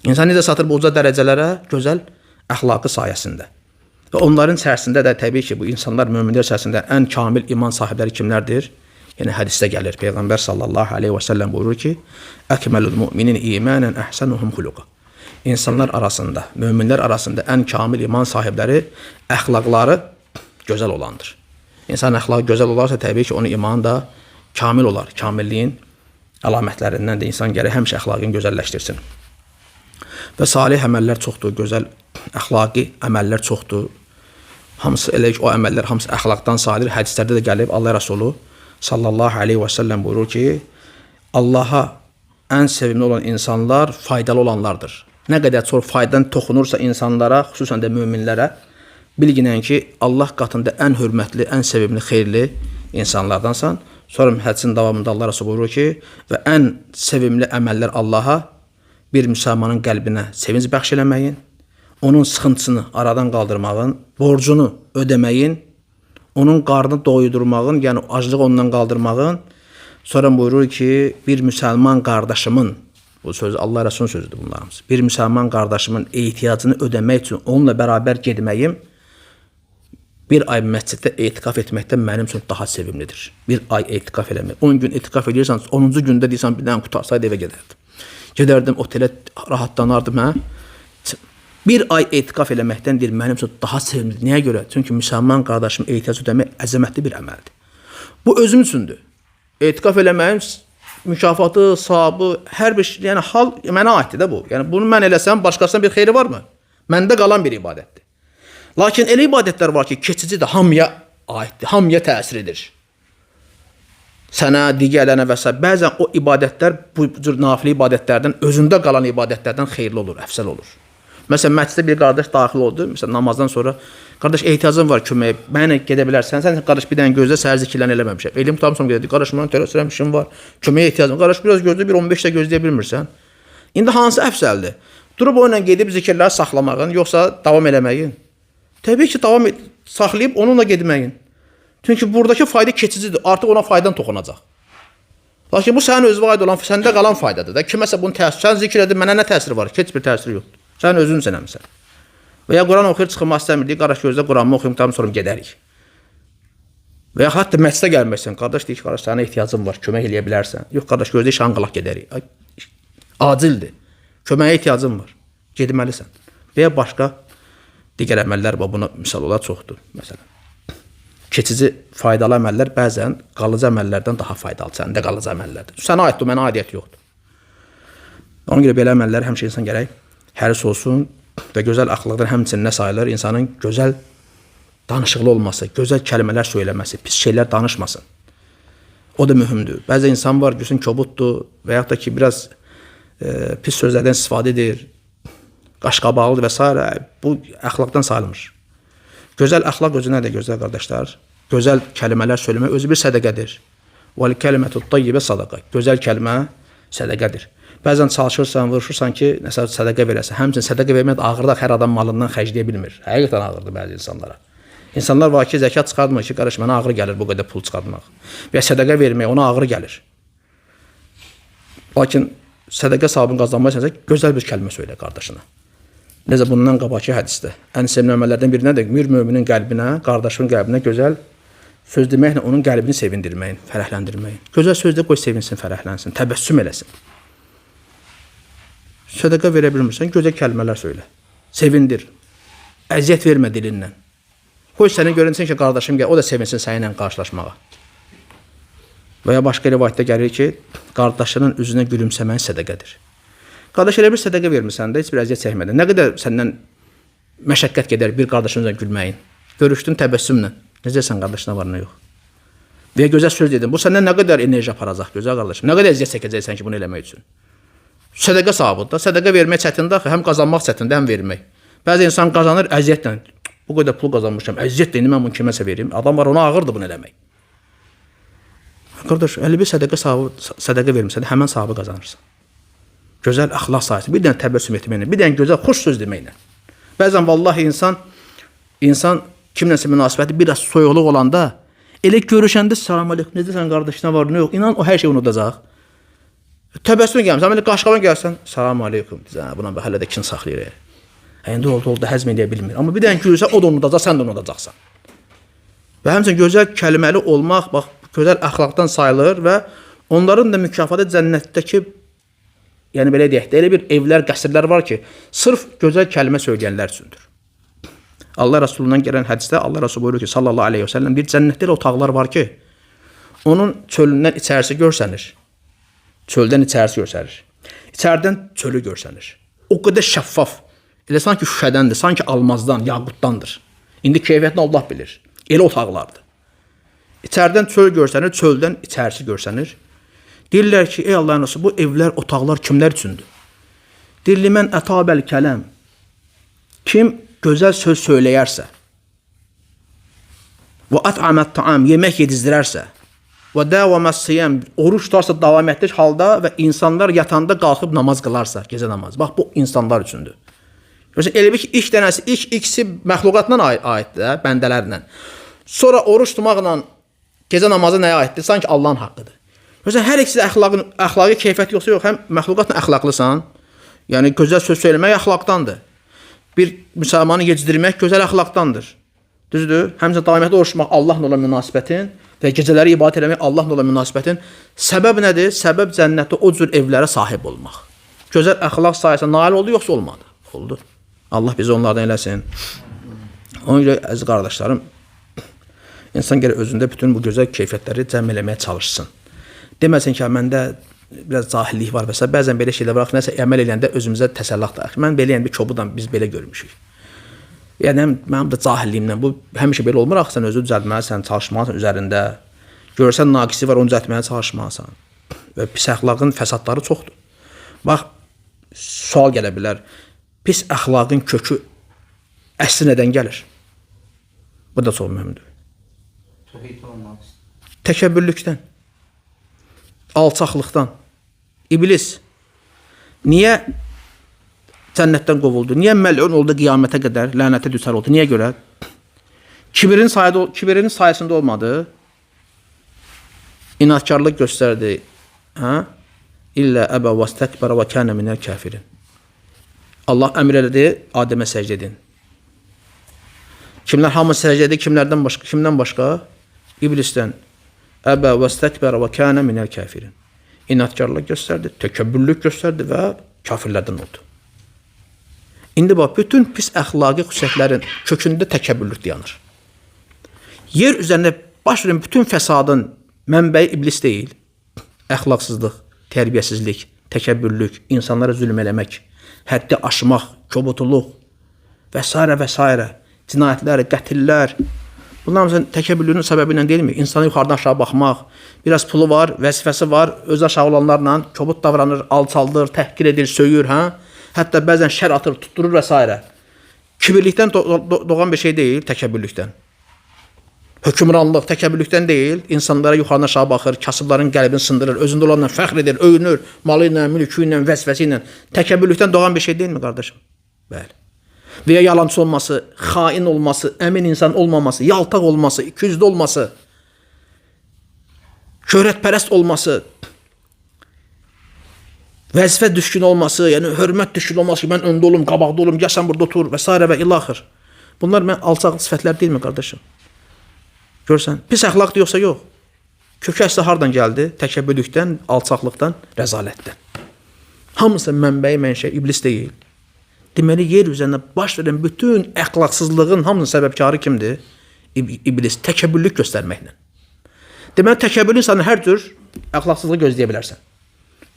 İnsan necə çatır bu uca dərəcələrə? Gözəl əxlaqı sayəsində. Və onların içərisində də təbii ki, bu insanlar möminlər içərisində ən kamil iman sahibləri kimlərdir? Yəni hədisdə gəlir. Peyğəmbər sallallahu əleyhi və səlləm buyurur ki: "Əkməlul müminin imanan əhsanuhum xuluqa." İnsanlar arasında, möminlər arasında ən kamil iman sahibləri əxlaqları gözəl olandır. İnsan əxlaqı gözəl olarsa təbii ki, onun imanı da kamil olar, kamilliyin əlamətlərindən də insan gərək həmişə əxlaqını gözəlləşdirsin. Və salih əməllər çoxdur, gözəl əxlaqi əməllər çoxdur. Hamısı elə ki, o əməllər hamısı əxlaqdan sayılır. Hədislərdə də gəlib Allah Rəsulu sallallahu aleyhi və səlləm buyurur ki, Allaha ən sevimli olan insanlar faydalı olanlardır. Nə qədər çox faydan toxunursa insanlara, xüsusən də möminlərə, bilginən ki, Allah qatında ən hörmətli, ən sevimli, xeyirli insanlardansan. Sonra hədisin davamında Allah Rəsulu buyurur ki, və ən sevimli əməllər Allaha bir müsəlmanın qəlbinə sevinc bəxş eləməyin, onun sıxıntısını aradan qaldırmağın, borcunu ödəməyin, onun qarnını doyudurmağın, yəni aclığı ondan qaldırmağın. Sonra buyurur ki, bir müsəlman qardaşımın, bu söz Allah Rəsulunun sözüdür bunlar hamısı. Bir müsəlman qardaşımın ehtiyacını ödəmək üçün onunla bərabər getməyim bir ay məsciddə etiqaf etməkdən mənim üçün daha sevimlidir. Bir ay etiqaf eləmək. 10 gün etiqaf edirsən, 10-cu gündə deyirsən bir dənə qutarsaydı evə gedərdim. Gedərdim otelə rahatlanardım, hə? Bir ay etiqaf eləməkdən deyir mənim üçün daha sevimlidir. Niyə görə? Çünki müsəlman qardaşım ehtiyac ödəmək əzəmətli bir əməldir. Bu özüm üçündür. Etiqaf eləməyin mükafatı, savabı, hər bir şey, yəni hal mənə aiddir də bu. Yəni bunu mən eləsəm başqasına bir xeyri varmı? Məndə qalan bir ibadətdir. Lakin elə ibadətlər var ki, keçicidir, hamıya aiddir, hamıya təsir edir. Sənə, digərlərinə və s. Bəzən o ibadətlər bu cür nafilə ibadətlərdən, özündə qalan ibadətlərdən xeyirli olur, əfsəl olur. Məsələn, məscidə bir qardaş daxil oldu, məsələn, namazdan sonra, qardaş ehtiyacım var köməyə, mənlə gedə bilərsən, sən qardaş bir dənə gözlə, səhər zikirlərini eləməmişəm. Elm tutamsam gedək, qardaş mənim tələsirəm, işim var, köməyə ehtiyacım var. Qardaş biraz gözlə, bir 15 də gözləyə bilmirsən. İndi hansı əfsəldir? Durub o ilə gedib zikirləri saxlamağın, yoxsa davam eləməyin? Təbii ki, davam saxlayıb onunla getməyin. Çünki buradakı fayda keçicidir, artıq ona faydan toxunacaq. Lakin bu sənin özünə aid olan, səndə qalan faydadır da. Kiməsə bunun təsiri, sən zikr edin, mənə nə təsiri var? Heç bir təsiri yoxdur. Sən özün sənəmsən. Və ya Quran oxuyur, çıxmaq istəmir, deyir, qardaş gözlə Quranımı oxuyum, tamam sonra gedərik. Və ya hətta məscidə gəlməzsən, qardaş deyir ki, qardaş sənə ehtiyacım var, kömək eləyə bilərsən. Yox, qardaş gözlə işan qalaq gedərik. Ay, acildir. Köməyə ehtiyacım var. Getməlisən. Və ya başqa digər əməllər var, buna misal olar çoxdur. Məsələn, keçici faydalı əməllər bəzən qalıcı əməllərdən daha faydalı, səndə qalıcı əməllərdir. Sənə aiddir, mənə aidiyyəti yoxdur. Ona görə belə əməllər həmişə insan gərək həris olsun və gözəl əxlaqdan həmçinin nə sayılır? İnsanın gözəl danışıqlı olması, gözəl kəlmələr söyləməsi, pis şeylər danışmasın. O da mühümdür. Bəzi insan var, görürsən kobuddur və yaxud da ki, biraz pis sözlərdən istifadə edir, qaşqabaqlıdır və s. Bu əxlaqdan sayılmır. Gözəl əxlaq özü nədir, gözəl qardaşlar? Gözəl kəlmələr söyləmək özü bir sədəqədir. Vəl kəlimətu tayyibə sadaqa. Gözəl kəlmə sədəqədir. Bəzən çalışırsan, vuruşursan ki, nəsə sədəqə verəsən. Həmçinin sədəqə vermək də ağırdır, hər adam malından xərcləyə bilmir. Həqiqətən ağırdır bəzi insanlara. İnsanlar var ki, zəkat çıxartmır ki, qardaş mənə ağır gəlir bu qədər pul çıxartmaq. Və ya sədəqə vermək ona ağır gəlir. Lakin sədəqə savabını qazanmaq istəsən, gözəl bir kəlmə söylə qardaşına. Necə bundan qabaqki hədisdə ən sevimli əməllərdən biri nədir? Bir möminin qəlbinə, qardaşının qəlbinə gözəl söz deməklə onun qəlbini sevindirməyin, fərəhləndirməyin. Gözəl söz də qoy sevinsin, fərəhlənsin, təbəssüm eləsin. Sədəqə verə bilmirsən, gözəl kəlmələr söylə. Sevindir. Əziyyət vermə dilindən. Qoy səni görünsün ki, qardaşım gəl, o da sevinsin səninlə qarşılaşmağa. Və ya başqa rivayətdə gəlir ki, qardaşının üzünə gülümsəməyin sədəqədir. Qardaş elə bir sədəqə vermirsən də, heç bir əziyyət çəkmədən. Nə qədər səndən məşəqqət gedər bir qardaşın üzünə gülməyin. Görüşdün təbəssümlə. Necəsən qardaş, nə var, nə yox. Və ya gözəl söz dedin. Bu səndən nə qədər enerji aparacaq, gözəl qardaşım. Nə qədər əziyyət çəkəcəksən ki, bunu eləmək üçün. Sədəqə savabıdır da. Sədəqə vermək çətindir axı. Həm qazanmaq çətindir, həm vermək. Bəzi insan qazanır əziyyətlə. Bu qədər pul qazanmışam, əziyyətlə indi mən bunu kiməsə verim. Adam var, ona ağırdır bunu eləmək. Qardaş, elə bir sədəqə savabı, sədəqə vermirsən, həmən savabı qazanırsan. Gözəl əxlaq sayəsində, bir dənə təbəssüm etməklə, bir dənə gözəl xoş söz deməklə. Bəzən vallahi insan kimlənsə münasibəti biraz soyuqluq olanda, elə görüşəndə salam əleykum, necəsən qardaş, nə var, nə yox, inan o hər şeyi unudacaq. Təbəssüm gəlmirsən, elə qaşqabaq gəlsən, salam əleykum, deyirsən, buna hələ də kin saxlayır. İndi oldu, həzm edə bilmir. Amma bir dənə gülsə, o da unudacaq, sən də unudacaqsan. Və həmçinin gözəl kəlməli olmaq, bax, gözəl əxlaqdan sayılır və onların da mükafatı cənnətdəki, yəni belə deyək də, elə bir evlər, qəsrlər var ki, sırf gözəl kəlmə söyləyənlər üçündür. Allah Rəsulundan gələn hədisdə Allah Rəsulü buyurur ki, sallallahu aleyhi və səlləm, bir cənnətdə elə otaqlar var ki, onun çölündən içərisi görsənir. Çöldən içərisi görsənir. İçəridən çölü görsənir. O qədər şəffaf. Elə sanki şüşədəndir, sanki almazdan, yaqutdandır. İndi keyfiyyətini Allah bilir. Elə otaqlardır. İçəridən çöl görsənir, çöldən içərisi görsənir. Deyirlər ki, ey Allahın Rəsulü, bu evlər, otaqlar kimlər üçündür? Deyir, mən ətabəl kələm. Kim gözəl söz söyləyərsə və at'amət taam, yemək yedizdirərsə və dəvəmə siyam, oruç tutarsa davam etdiyi halda və insanlar yatanda qalxıb namaz qılarsa, gecə namazı. Bax, bu insanlar üçündür. Görürsən, elə bil ki, ilk dənəsi, ilk ikisi məxluqatla aiddir, hə, bəndələrlə. Sonra oruç tutmaqla gecə namazı nəyə aiddir? Sanki Allahın haqqıdır. Görürsən, hər ikisi də əxlaqi keyfiyyət yoxsa yox, həm məxluqatla əxlaqlısan, yəni gözəl söz söyləmək əxlaqdandır. Bir müsəlmanı yecdirmək gözəl əxlaqdandır. Düzdür? Həmçinin daimiyyətli oruç tutmaq Allahla olan münasibətin və gecələri ibadət eləmək Allahla olan münasibətin səbəb nədir? Səbəb cənnətdə o cür evlərə sahib olmaq. Gözəl əxlaq sayəsində nail oldu yoxsa olmadı? Oldu. Allah bizi onlardan eləsin. Ona görə əziz qardaşlarım, insan gərək özündə bütün bu gözəl keyfiyyətləri cəm eləməyə çalışsın. Deməsin ki, məndə biraz cahillik var və s. Bəzən belə şeylər var, nəsə əməl eləyəndə özümüzə təsəlli axtaraq. Mən beləyəm, bir kobudam, biz belə görmüşük. Yəni mənim də cahilliyimdən bu həmişə belə olmur axı, sən özünü düzəltməlisən, çalışmalısan üzərində. Görsən naqisi var, onu düzəltməyə çalışmalısan. Və pis əxlaqın fəsadları çoxdur. Bax, sual gələ bilər. Pis əxlaqın kökü əsli nədən gəlir? Bu da çox mühümdür. Təkəbbürlükdən, alçaqlıqdan. İblis niyə cənnətdən qovuldu? Niyə məlun oldu qiyamətə qədər, lənətə düçar oldu? Niyə görə? Kibirin sayəsində olmadı. İnadkarlıq göstərdi. Hə? İllə əbə və stəkbərə və kənə minəl kafirin. Allah əmr elədi, Adəmə səcdə edin. Kimlər hamı səcdə edir, kimlərdən başqa? Kimdən başqa? İblisdən. Əbə və stəkbərə və kənə minəl kafirin. İnadkarlıq göstərdi, təkəbbürlük göstərdi və kafirlərdən oldu. İndi bax, bütün pis əxlaqi xüsusiyyətlərin kökündə təkəbbürlük dayanır. Yer üzərində baş verən bütün fəsadın mənbəyi iblis deyil. Əxlaqsızlıq, tərbiyəsizlik, təkəbbürlük, insanlara zülm eləmək, həddi aşmaq, kobudluq və s. və s. Cinayətlər, qətillər. Bunlar məsələn təkəbbürlüyün səbəbi ilə deyilmi? İnsana yuxarıdan aşağı baxmaq, biraz pulu var, vəzifəsi var, özü aşağı olanlarla kobud davranır, alçaldır, təhqir edir, söyür, hə? Hətta bəzən şər atır, tutdurur və s. Kibirlikdən doğan bir şey deyil, təkəbbürlükdən. Hökmranlıq təkəbbürlükdən deyil, insanlara yuxarıdan aşağı baxır, kasıbların qəlbini sındırır, özündə olanla fəxr edir, öyünür, malı ilə, mülkü ilə, vəzifəsi ilə. Təkəbbürlükdən doğan bir şey deyilmi qardaşım? Bəli. Və ya yalançı olması, xain olması, əmin insan olmaması, yaltaq olması, ikiyüzlü olması, şöhrətpərəst olması, vəzifə düşkün olması, yəni hörmət düşkün olması ki, mən öndə olum, qabaqda olum, gəl sən burada otur və s. və ilaxır. Bunlar mən alçaq sifətlər deyilmi qardaşım? Görsən, pis əxlaqdır yoxsa yox? Kökü əsli hardan gəldi? Təkəbbürlükdən, alçaqlıqdan, rəzalətdən. Hamısı mənbəyi, mənşəyi iblis deyil. Deməli, yer üzərində baş verən bütün əxlaqsızlığın hamısının səbəbkarı kimdir? İblis, təkəbbürlük göstərməklə. Deməli, təkəbbürlü insanın hər cür əxlaqsızlığı gözləyə bilərsən.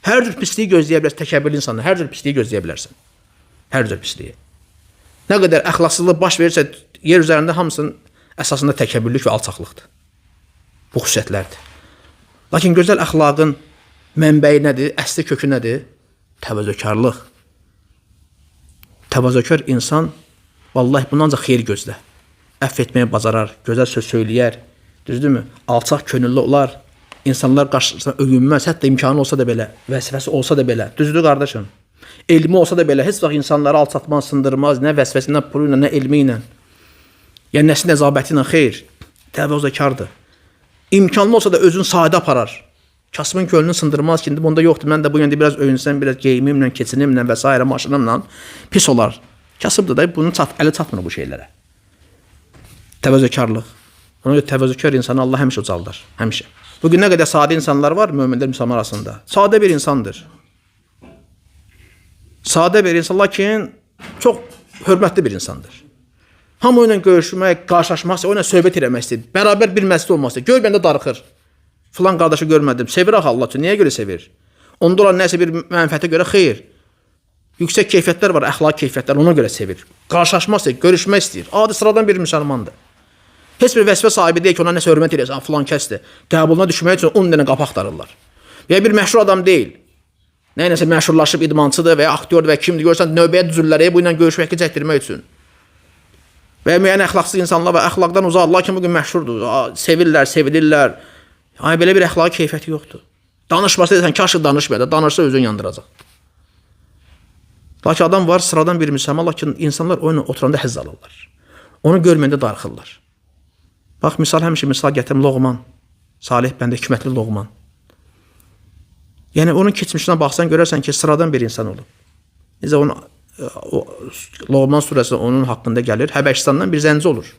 Hər cür pisliyi gözləyə bilərsən, təkəbbürlü insanın hər cür pisliyi gözləyə bilərsən. Hər cür pisliyi. Nə qədər əxlaqsızlıq baş verirsə, yer üzərində hamısının əsasında təkəbbürlük və alçaqlıqdır. Bu xüsusiyyətlərdir. Lakin gözəl əxlaqın mənbəyi nədir? Əsli kökü nədir? Təvazökarlıq. Təvazökar insan, vallahi bundan ancaq xeyir gözlə. Əfv etməyi bacarar, gözəl söz söyləyər, düzdürmü? Alçaq könüllü olar, insanlar qarşısında öyünməz, hətta imkanı olsa da belə, vəzifəsi olsa da belə. Düzdür qardaşım? Elmi olsa da belə, heç vaxt insanları alçatmaz, sındırmaz, nə vəzifəsi, nə pulu ilə, nə elmi ilə. Yəni nəsi nəzabəti ilə, xeyr. Təvazökardır. İmkanlı olsa da özünü sadə aparar. Kasımın könlünü sındırmaz ki, indi bunda yoxdur. Mən də bu yöndə biraz öyünsəm, biraz geyimimlə, keçinimlə və s. maşınımla pis olar. Kasıbdır da, bunun əli çatmır bu şeylərə. Təvazökarlıq. Ona görə təvazökar insanı Allah həmişə ucaldar. Həmişə. Bugün nə qədər sadə insanlar var möminlər, müsəlman arasında. Sadə bir insandır. Sadə bir insan, lakin çox hörmətli bir insandır. Hamı onunla görüşmək, qarşılaşmaq istəyir, onunla söhbət eləmək istəyir. Bərabər bir məsələ olmaq istəyir. Görməndə darıxır. Filan qardaşı görmədim. Sevir axı Allah üçün. Niyə görə sevir? Onda olan nəsə bir mənfəətə görə xeyr. Yüksək keyfiyyətlər var, əxlaqi keyfiyyətlər, ona görə sevir. Qarşılaşmaq istəyir, görüşmək istəyir. Adi sıradan bir müsəlmandır. Heç bir vəzifə sahibi deyil ki, ona nəsə hörmət eləyəsən, filan kəsdir. Qəbuluna düşmək üçün 10 dənə qapı axtarırlar. Və ya bir məşhur adam deyil. Nəyləsə məşhurlaşıb idmançıdır və ya aktyordur və ya kimdir, görürsən növbəyə düzürlər, bu ilə görüşmək çəkdirmək üçün. Və ya müəyyən əxlaqsız insanlar var, əxlaqdan uzaq, lakin bugün məşhurdur. Sevirlər, sevilirlər. Yəni belə bir əxlaqi keyfiyyəti yoxdur. Danışmasa desən, kaş ki danışmaya da, danışsa özünü yandıracaq. Lakin adam var, sıradan bir müsəlman, lakin insanlar onunla oturanda həzz alırlar. Onu görməyəndə darıxırlar. Bax, misal həmişə misal gətirim Loğman. Salih bəndə, hikmətli Loğman. Yəni onun keçmişinə baxsan görərsən ki, sıradan bir insan olub. Necə onun o, Loğman surəsi onun haqqında gəlir. Həbəşistandan bir zənci olur.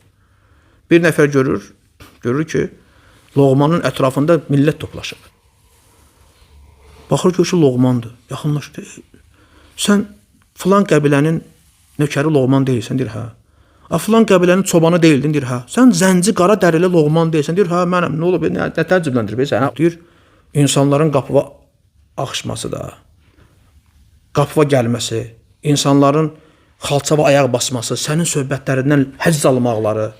Bir nəfər görür ki, Loğmanın ətrafında millət toplaşıb. Baxır ki, Loğmandır. Yaxınlaşdı. Sən filan qəbilənin nökəri Loğman deyilsən, deyir, hə. A filan qəbilənin çobanı deyildin, deyir, hə. Sən zənci qara dərili Loğman deyilsən, deyir, hə, mənəm. Nə olub? Nə təəccübləndirib səni? Deyir, insanların qapıva axışması da, qapıva gəlməsi, insanların xalçava ayaq basması, sənin söhbətlərindən həzz almaqları.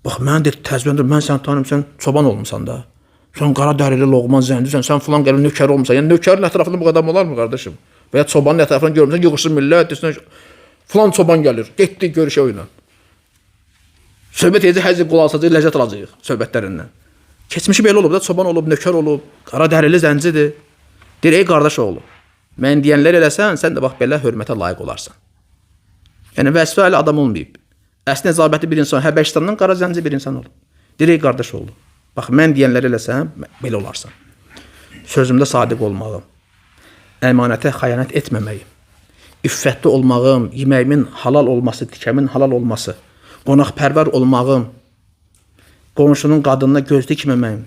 Bax, mən deyir, təəccübləndir, mən səni tanıyım, sən çoban olmusan da. Sən qara dərili Loğman zəncisən, sən filan qəbilə nökəri olmusan. Yəni nökərin ətrafında bu qədər olarmı qardaşım? Və ya çobanın ətrafını görmüsən, yığışır millət, desin, filan çoban gəlir, getdi görüşə o ilə. Söhbət edəcək, həzz qulaq asacaq, ləzzət alacaq söhbətlərindən. Keçmişi belə olub da, çoban olub, nökər olub, qara dərili zəncidir. Deyir, ey qardaş oğlu, mən deyənlər eləsən, sən də bax belə hörmətə layiq olarsan. Yəni vəzifə əli adam olmayıb. Əsl nəzabətli bir insan, Həbəşistandan qara zənci bir insan olub. Deyir, ey qardaş oğlu, bax mən deyənlər eləsən, belə olarsan. Sözümdə sadiq olmağım, əmanətə xəyanət etməməyim, iffətli olmağım, yeməyimin halal olması, tikəmin halal olması, qonaqpərvər olmağım, qonşunun qadınına göz dikməməyim,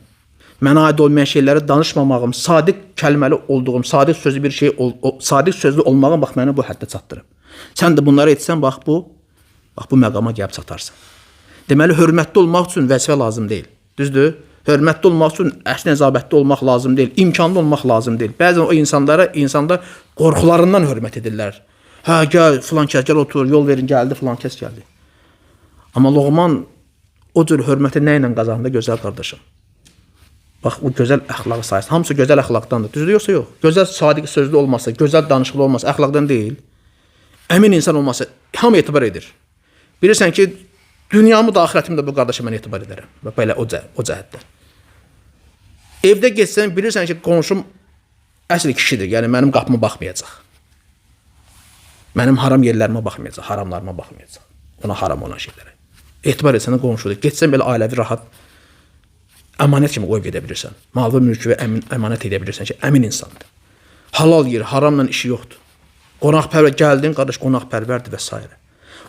mənə aid olmayan şeyləri danışmamağım, sadiq kəlməli olduğum, sadiq sözlü bir şey, sadiq sözlü olmağım bax məni bu həddə çatdırıb. Sən də bunları etsən, bax bu məqama gəlib çatarsan. Deməli, hörmətli olmaq üçün vəzifə lazım deyil. Düzdür? Hörmətli olmaq üçün əsl nəzabətli olmaq lazım deyil, imkanlı olmaq lazım deyil. Bəzən o insanlara insanlar qorxularından hörmət edirlər. Hə, gəl, filan kəs, gəl otur, yol verin, gəldi, filan kəs gəldi. Amma Loğman o cür hörməti nə ilə qazandı, gözəl qardaşım? Bax, o gözəl əxlaqı sayəsində. Hamısı gözəl əxlaqdandır. Düzdür yoxsa yox? Gözəl sadiq sözlü olması, gözəl danışıqlı olması əxlaqdan deyil. Əmin insan olması hamı etibar edir. Bilirsən ki, dünyamı da axirətimi də bu qardaşa mən etibar edərəm. Və belə o cəhətdən. Evdə getsən, bilirsən ki, qonşum əsl kişidir. Yəni mənim qapıma baxmayacaq. Mənim haram yerlərimə baxmayacaq, haramlarıma baxmayacaq. Ona haram olan şeylərə. Etibar etsən də qonşudur. Getsən belə ailəvi rahat əmanət kimi qoyub gedə bilirsən. Malı mülkü və əmanət edə bilirsən ki, əmin insandır. Halal yer, haramla işi yoxdur. Qonaqpərvər gəldin, qardaş qonaqpərvərdir və s.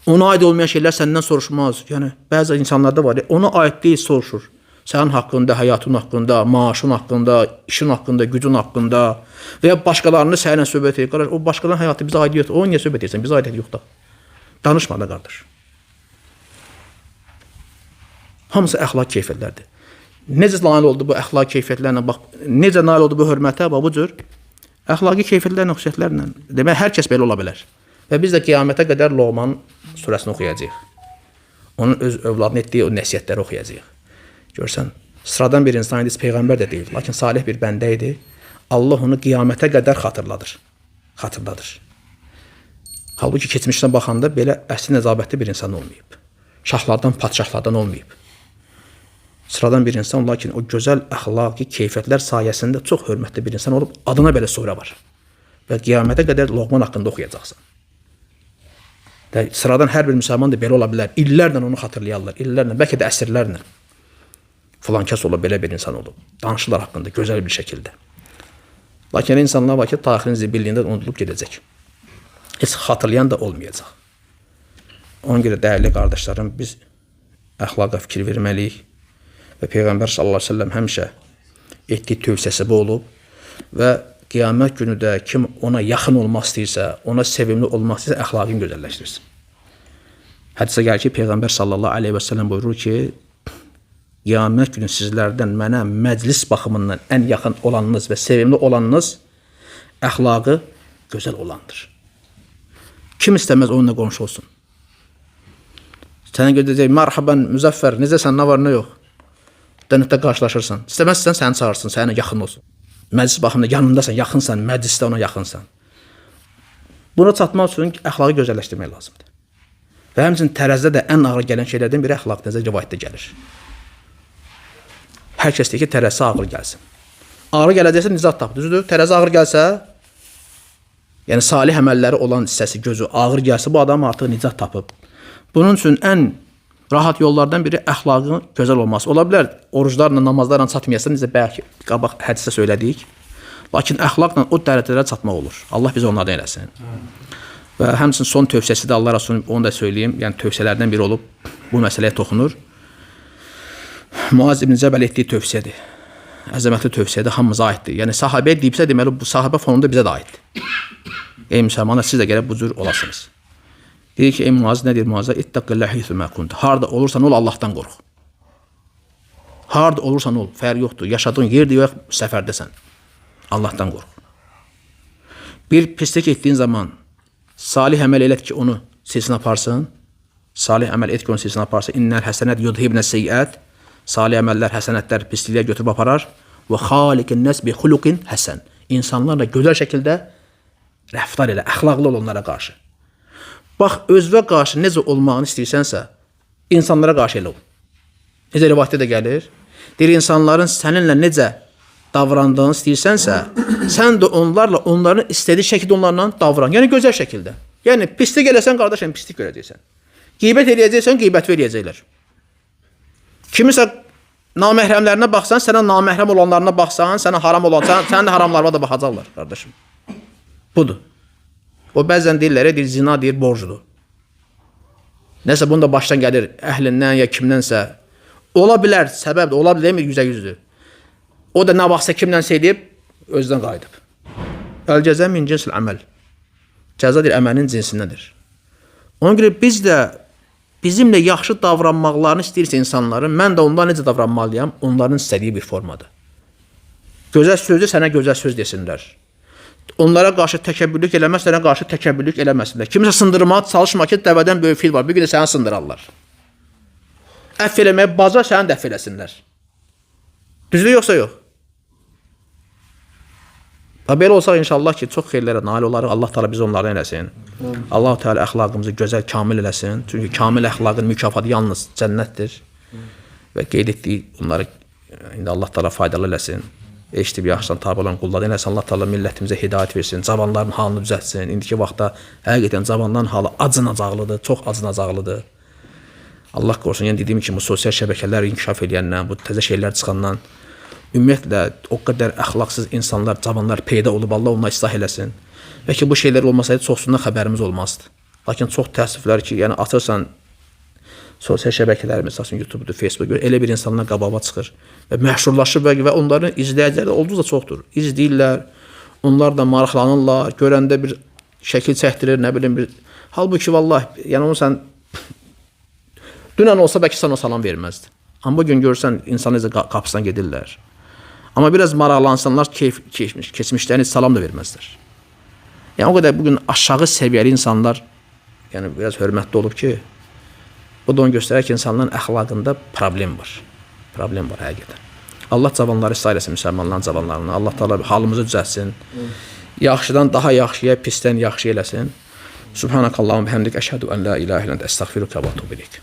Ona aid olmayan şeylər səndən soruşmaz. Yəni bəzi insanlarda var, ona aid deyil soruşur. Sənin haqqında, həyatın haqqında, maaşın haqqında, işin haqqında, gücün haqqında və ya başqalarını səninlə söhbət edir. Qardaş, o başqalarının həyatı bizə aid yoxdur. O niyə söhbət edirsən? Bizə aid yoxdur. Danışma da qardaş. Hamısı əxlaq keyfiyyətlərdir. Necə nail oldu bu əxlaq keyfiyyətlərlə, bax, necə nail oldu bu hörmətə, bax bu cür əxlaqi keyfiyyətlərlə, xüsusiyyətlərlə. Demək, hər kəs belə ola bilər. Və biz də qiyamətə qədər Loğman surəsini oxuyacağıq. Onun öz övladına etdiyi o nəsihətləri oxuyacağıq. Görsən, sıradan bir insan idi, peyğəmbər də deyil, lakin salih bir bəndə idi. Allah onu qiyamətə qədər xatırladır. Xatırladır. Halbuki keçmişinə baxanda belə əsl nəzabətli bir insan olmayıb. Şahlardan, padşahlardan olmayıb. Sıradan bir insan, lakin o gözəl əxlaqi keyfiyyətlər sayəsində çox hörmətli bir insan olub, adına belə surə var. Və qiyamətə qədər Loğman haqqında oxuyacaqsan. Və sıradan hər bir müsəlman da belə ola bilər. İllərlə onu xatırlayarlar, illərlə, bəlkə də əsrlərlə. Filan kəs olub, belə bir insan olub. Danışırlar haqqında gözəl bir şəkildə. Lakin elə insanlar var ki, tarixin zibilliyində unudulub gedəcək. Heç xatırlayan da olmayacaq. Ona görə dəyərli qardaşlarım, biz əxlaqa fikir verməliyik. Və Peyğəmbər sallallahu əleyhi və səlləm həmişə etdiyi tövsiyəsi bu olub və qiyamət günü də kim ona yaxın olmaq istəyirsə, ona sevimli olmaq istəyirsə, əxlaqını gözəlləşdirsin. Hədisə gəlir ki, Peyğəmbər sallallahu əleyhi və səlləm buyurur ki, Qiyamət günü sizlərdən mənə məclis baxımından ən yaxın olanınız və sevimli olanınız əxlaqı gözəl olandır. Kim istəməz onunla qonşu olsun? Sənə görə deyəcək, mərhaban Müzəffər, necəsən, nə var, nə yox? Cənnətdə qarşılaşırsan. İstəməzsən, səni çağırsın, səninlə yaxın olsun. Məclis baxımında yanındasan, yaxınsan, məclisdə ona yaxınsan. Buna çatmaq üçün əxlaqı gözəlləşdirmək lazımdır. Və həmçinin tərəzidə də ən ağır gələn şeylərdən biri əxlaq, necə rivayətdə gəlir. Hər kəs deyir ki, tərəzi ağır gəlsin. Ağır gələcəksə nicat tap, düzdür? Tərəzi ağır gəlsə, yəni salih əməlləri olan hissəsi, gözü ağır gəlsə, bu adam artıq nicat tapıb. Bunun üçün ən rahat yollardan biri əxlaqın gözəl olması. Ola bilər oruclarla, namazlarla çatmayasan, necə bayaq qabaq hədisdə söylədik. Lakin əxlaqla o dərəcələrə çatmaq olur. Allah bizi onlardan eləsin. Və həmçinin son tövsiyəsi də Allah Resulü onu da söyləyim, yəni tövsiyələrdən biri olub bu məsələyə toxunur. Muaz ibn Cəbəl etdiyi tövsiyədir. Əzəmətli tövsiyədir, hamımıza aiddir. Yəni sahabəyə deyibsə, deməli bu sahabə fonunda bizə də aiddir. Ey müsəlmanlar, siz də gərək bu cür olasınız. Deyir ki, ey Muaz, nə deyir Muaza? İttəqillah heythü mə kunt. Harda olursan ol, Allahdan qorx. Harda olursan ol, fərq yoxdur. Yaşadığın yerdə yox, səfərdəsən. Allahdan qorx. Bir pislik etdiyin zaman salih əməl elət ki, onu silsin aparsın. Salih əməl et ki, onu silsin aparsın. İnnəl həsənət yudhibnə seyyiət. Salih əməllər, həsənətlər pisliklər götürüb aparar. Və xaliqin nəs bi xuluqin həsən. İnsanlarla gözəl şəkildə rəftar elə, əxlaqlı ol onlara qarşı. Bax, özünə qarşı necə olmağını istəyirsənsə, insanlara qarşı elə ol. Necə rivayətdə də gəlir? Deyir, insanların səninlə necə davrandığını istəyirsənsə, sən də onlarla, onların istədiyi şəkildə onlarla davran. Yəni gözəl şəkildə. Yəni pislik eləsən, qardaşım, pislik görəcəksən. Qeybət eləyəcəksən, qeybət eləyəcəklər. Kimisə naməhrəmlərinə baxsan, sənə naməhrəm olanlarına baxsan, sənə haram olan, sənin də haramlarına da baxacaqlar, qardaşım. Budur. O bəzən deyirlər, deyir, zina deyir, borcdur. Nəsə bunu da başdan gəlir əhlindən ya kimdənsə. Ola bilər, səbəbdir, ola bilər, demir 100%. O da nə vaxtsa kimlənsə eləyib, özdən qayıdıb. Əl cəzə min cinsil əməl. Cəza deyir, əməlin cinsindəndir. Ona görə biz də bizimlə yaxşı davranmaqlarını istəyirsə insanların, mən də onlara necə davranmalıyam? Onların istədiyi bir formada. Gözəl sözü sənə gözəl söz desinlər. Onlara qarşı təkəbbürlük eləməz, sənə qarşı təkəbbürlük eləməsinlər. Kimisə sındırmağa çalışma ki, dəvədən böyük fil var, bir gün də səni sındırarlar. Əfv eləməyə bacar, səni də əfv eləsinlər. Düzdür yoxsa yox? Və belə olsaq inşallah ki, çox xeyirlərə nail olarıq. Allah Teala bizi onlardan eləsin. Allah Teala əxlaqımızı gözəl, kamil eləsin. Çünki kamil əxlaqın mükafatı yalnız cənnətdir. Və qeyd etdiyi bunları indi Allah Teala faydalı eləsin. Eşidib yaxşıdan tabe olan qullardan eləsin. Allah Teala millətimizə hidayət versin. Cavanların halını düzəltsin. İndiki vaxtda həqiqətən cavanların halı acınacaqlıdır, çox acınacaqlıdır. Allah qorusun. Yəni dediyim kimi bu sosial şəbəkələr inkişaf eləyəndən, bu təzə şeylər çıxandan ümumiyyətlə o qədər əxlaqsız insanlar, cavanlar peyda olub, Allah onları islah eləsin. Bəlkə bu şeylər olmasaydı çoxsundan xəbərimiz olmazdı. Lakin çox təəssüflər ki, yəni açırsan sosial şəbəkələr, məsəl üçün YouTube-dur, Facebook, elə bir insanlar qabağa çıxır və məşhurlaşır və onların izləyiciləri olduqca çoxdur. İzləyirlər, onlar da maraqlanırlar, görəndə bir şəkil çəkdirir, nə bilim bir. Halbuki vallah, yəni onu sən dünən olsa bəlkə sən o salam verməzdin. Amma bu gün görsən insan necə qapısına gedirlər. Amma biraz maraqlansanlar keyf keçmişlərini salam da verməzlər. Yəni o qədər bu gün aşağı səviyyəli insanlar, yəni biraz hörmətli olub ki, bu da onu göstərir ki, insanların əxlaqında problem var. Problem var həqiqətən. Allah cavanları islah eləsin, müsəlmanların cavanlarını. Allah Teala halımızı düzəltsin. Yaxşıdan daha yaxşıya, pisdən yaxşı eləsin. Subhanakallahumma bihamdik əşhədu ən la ilahe illə ente əstəğfiruke və etûbü ileyk.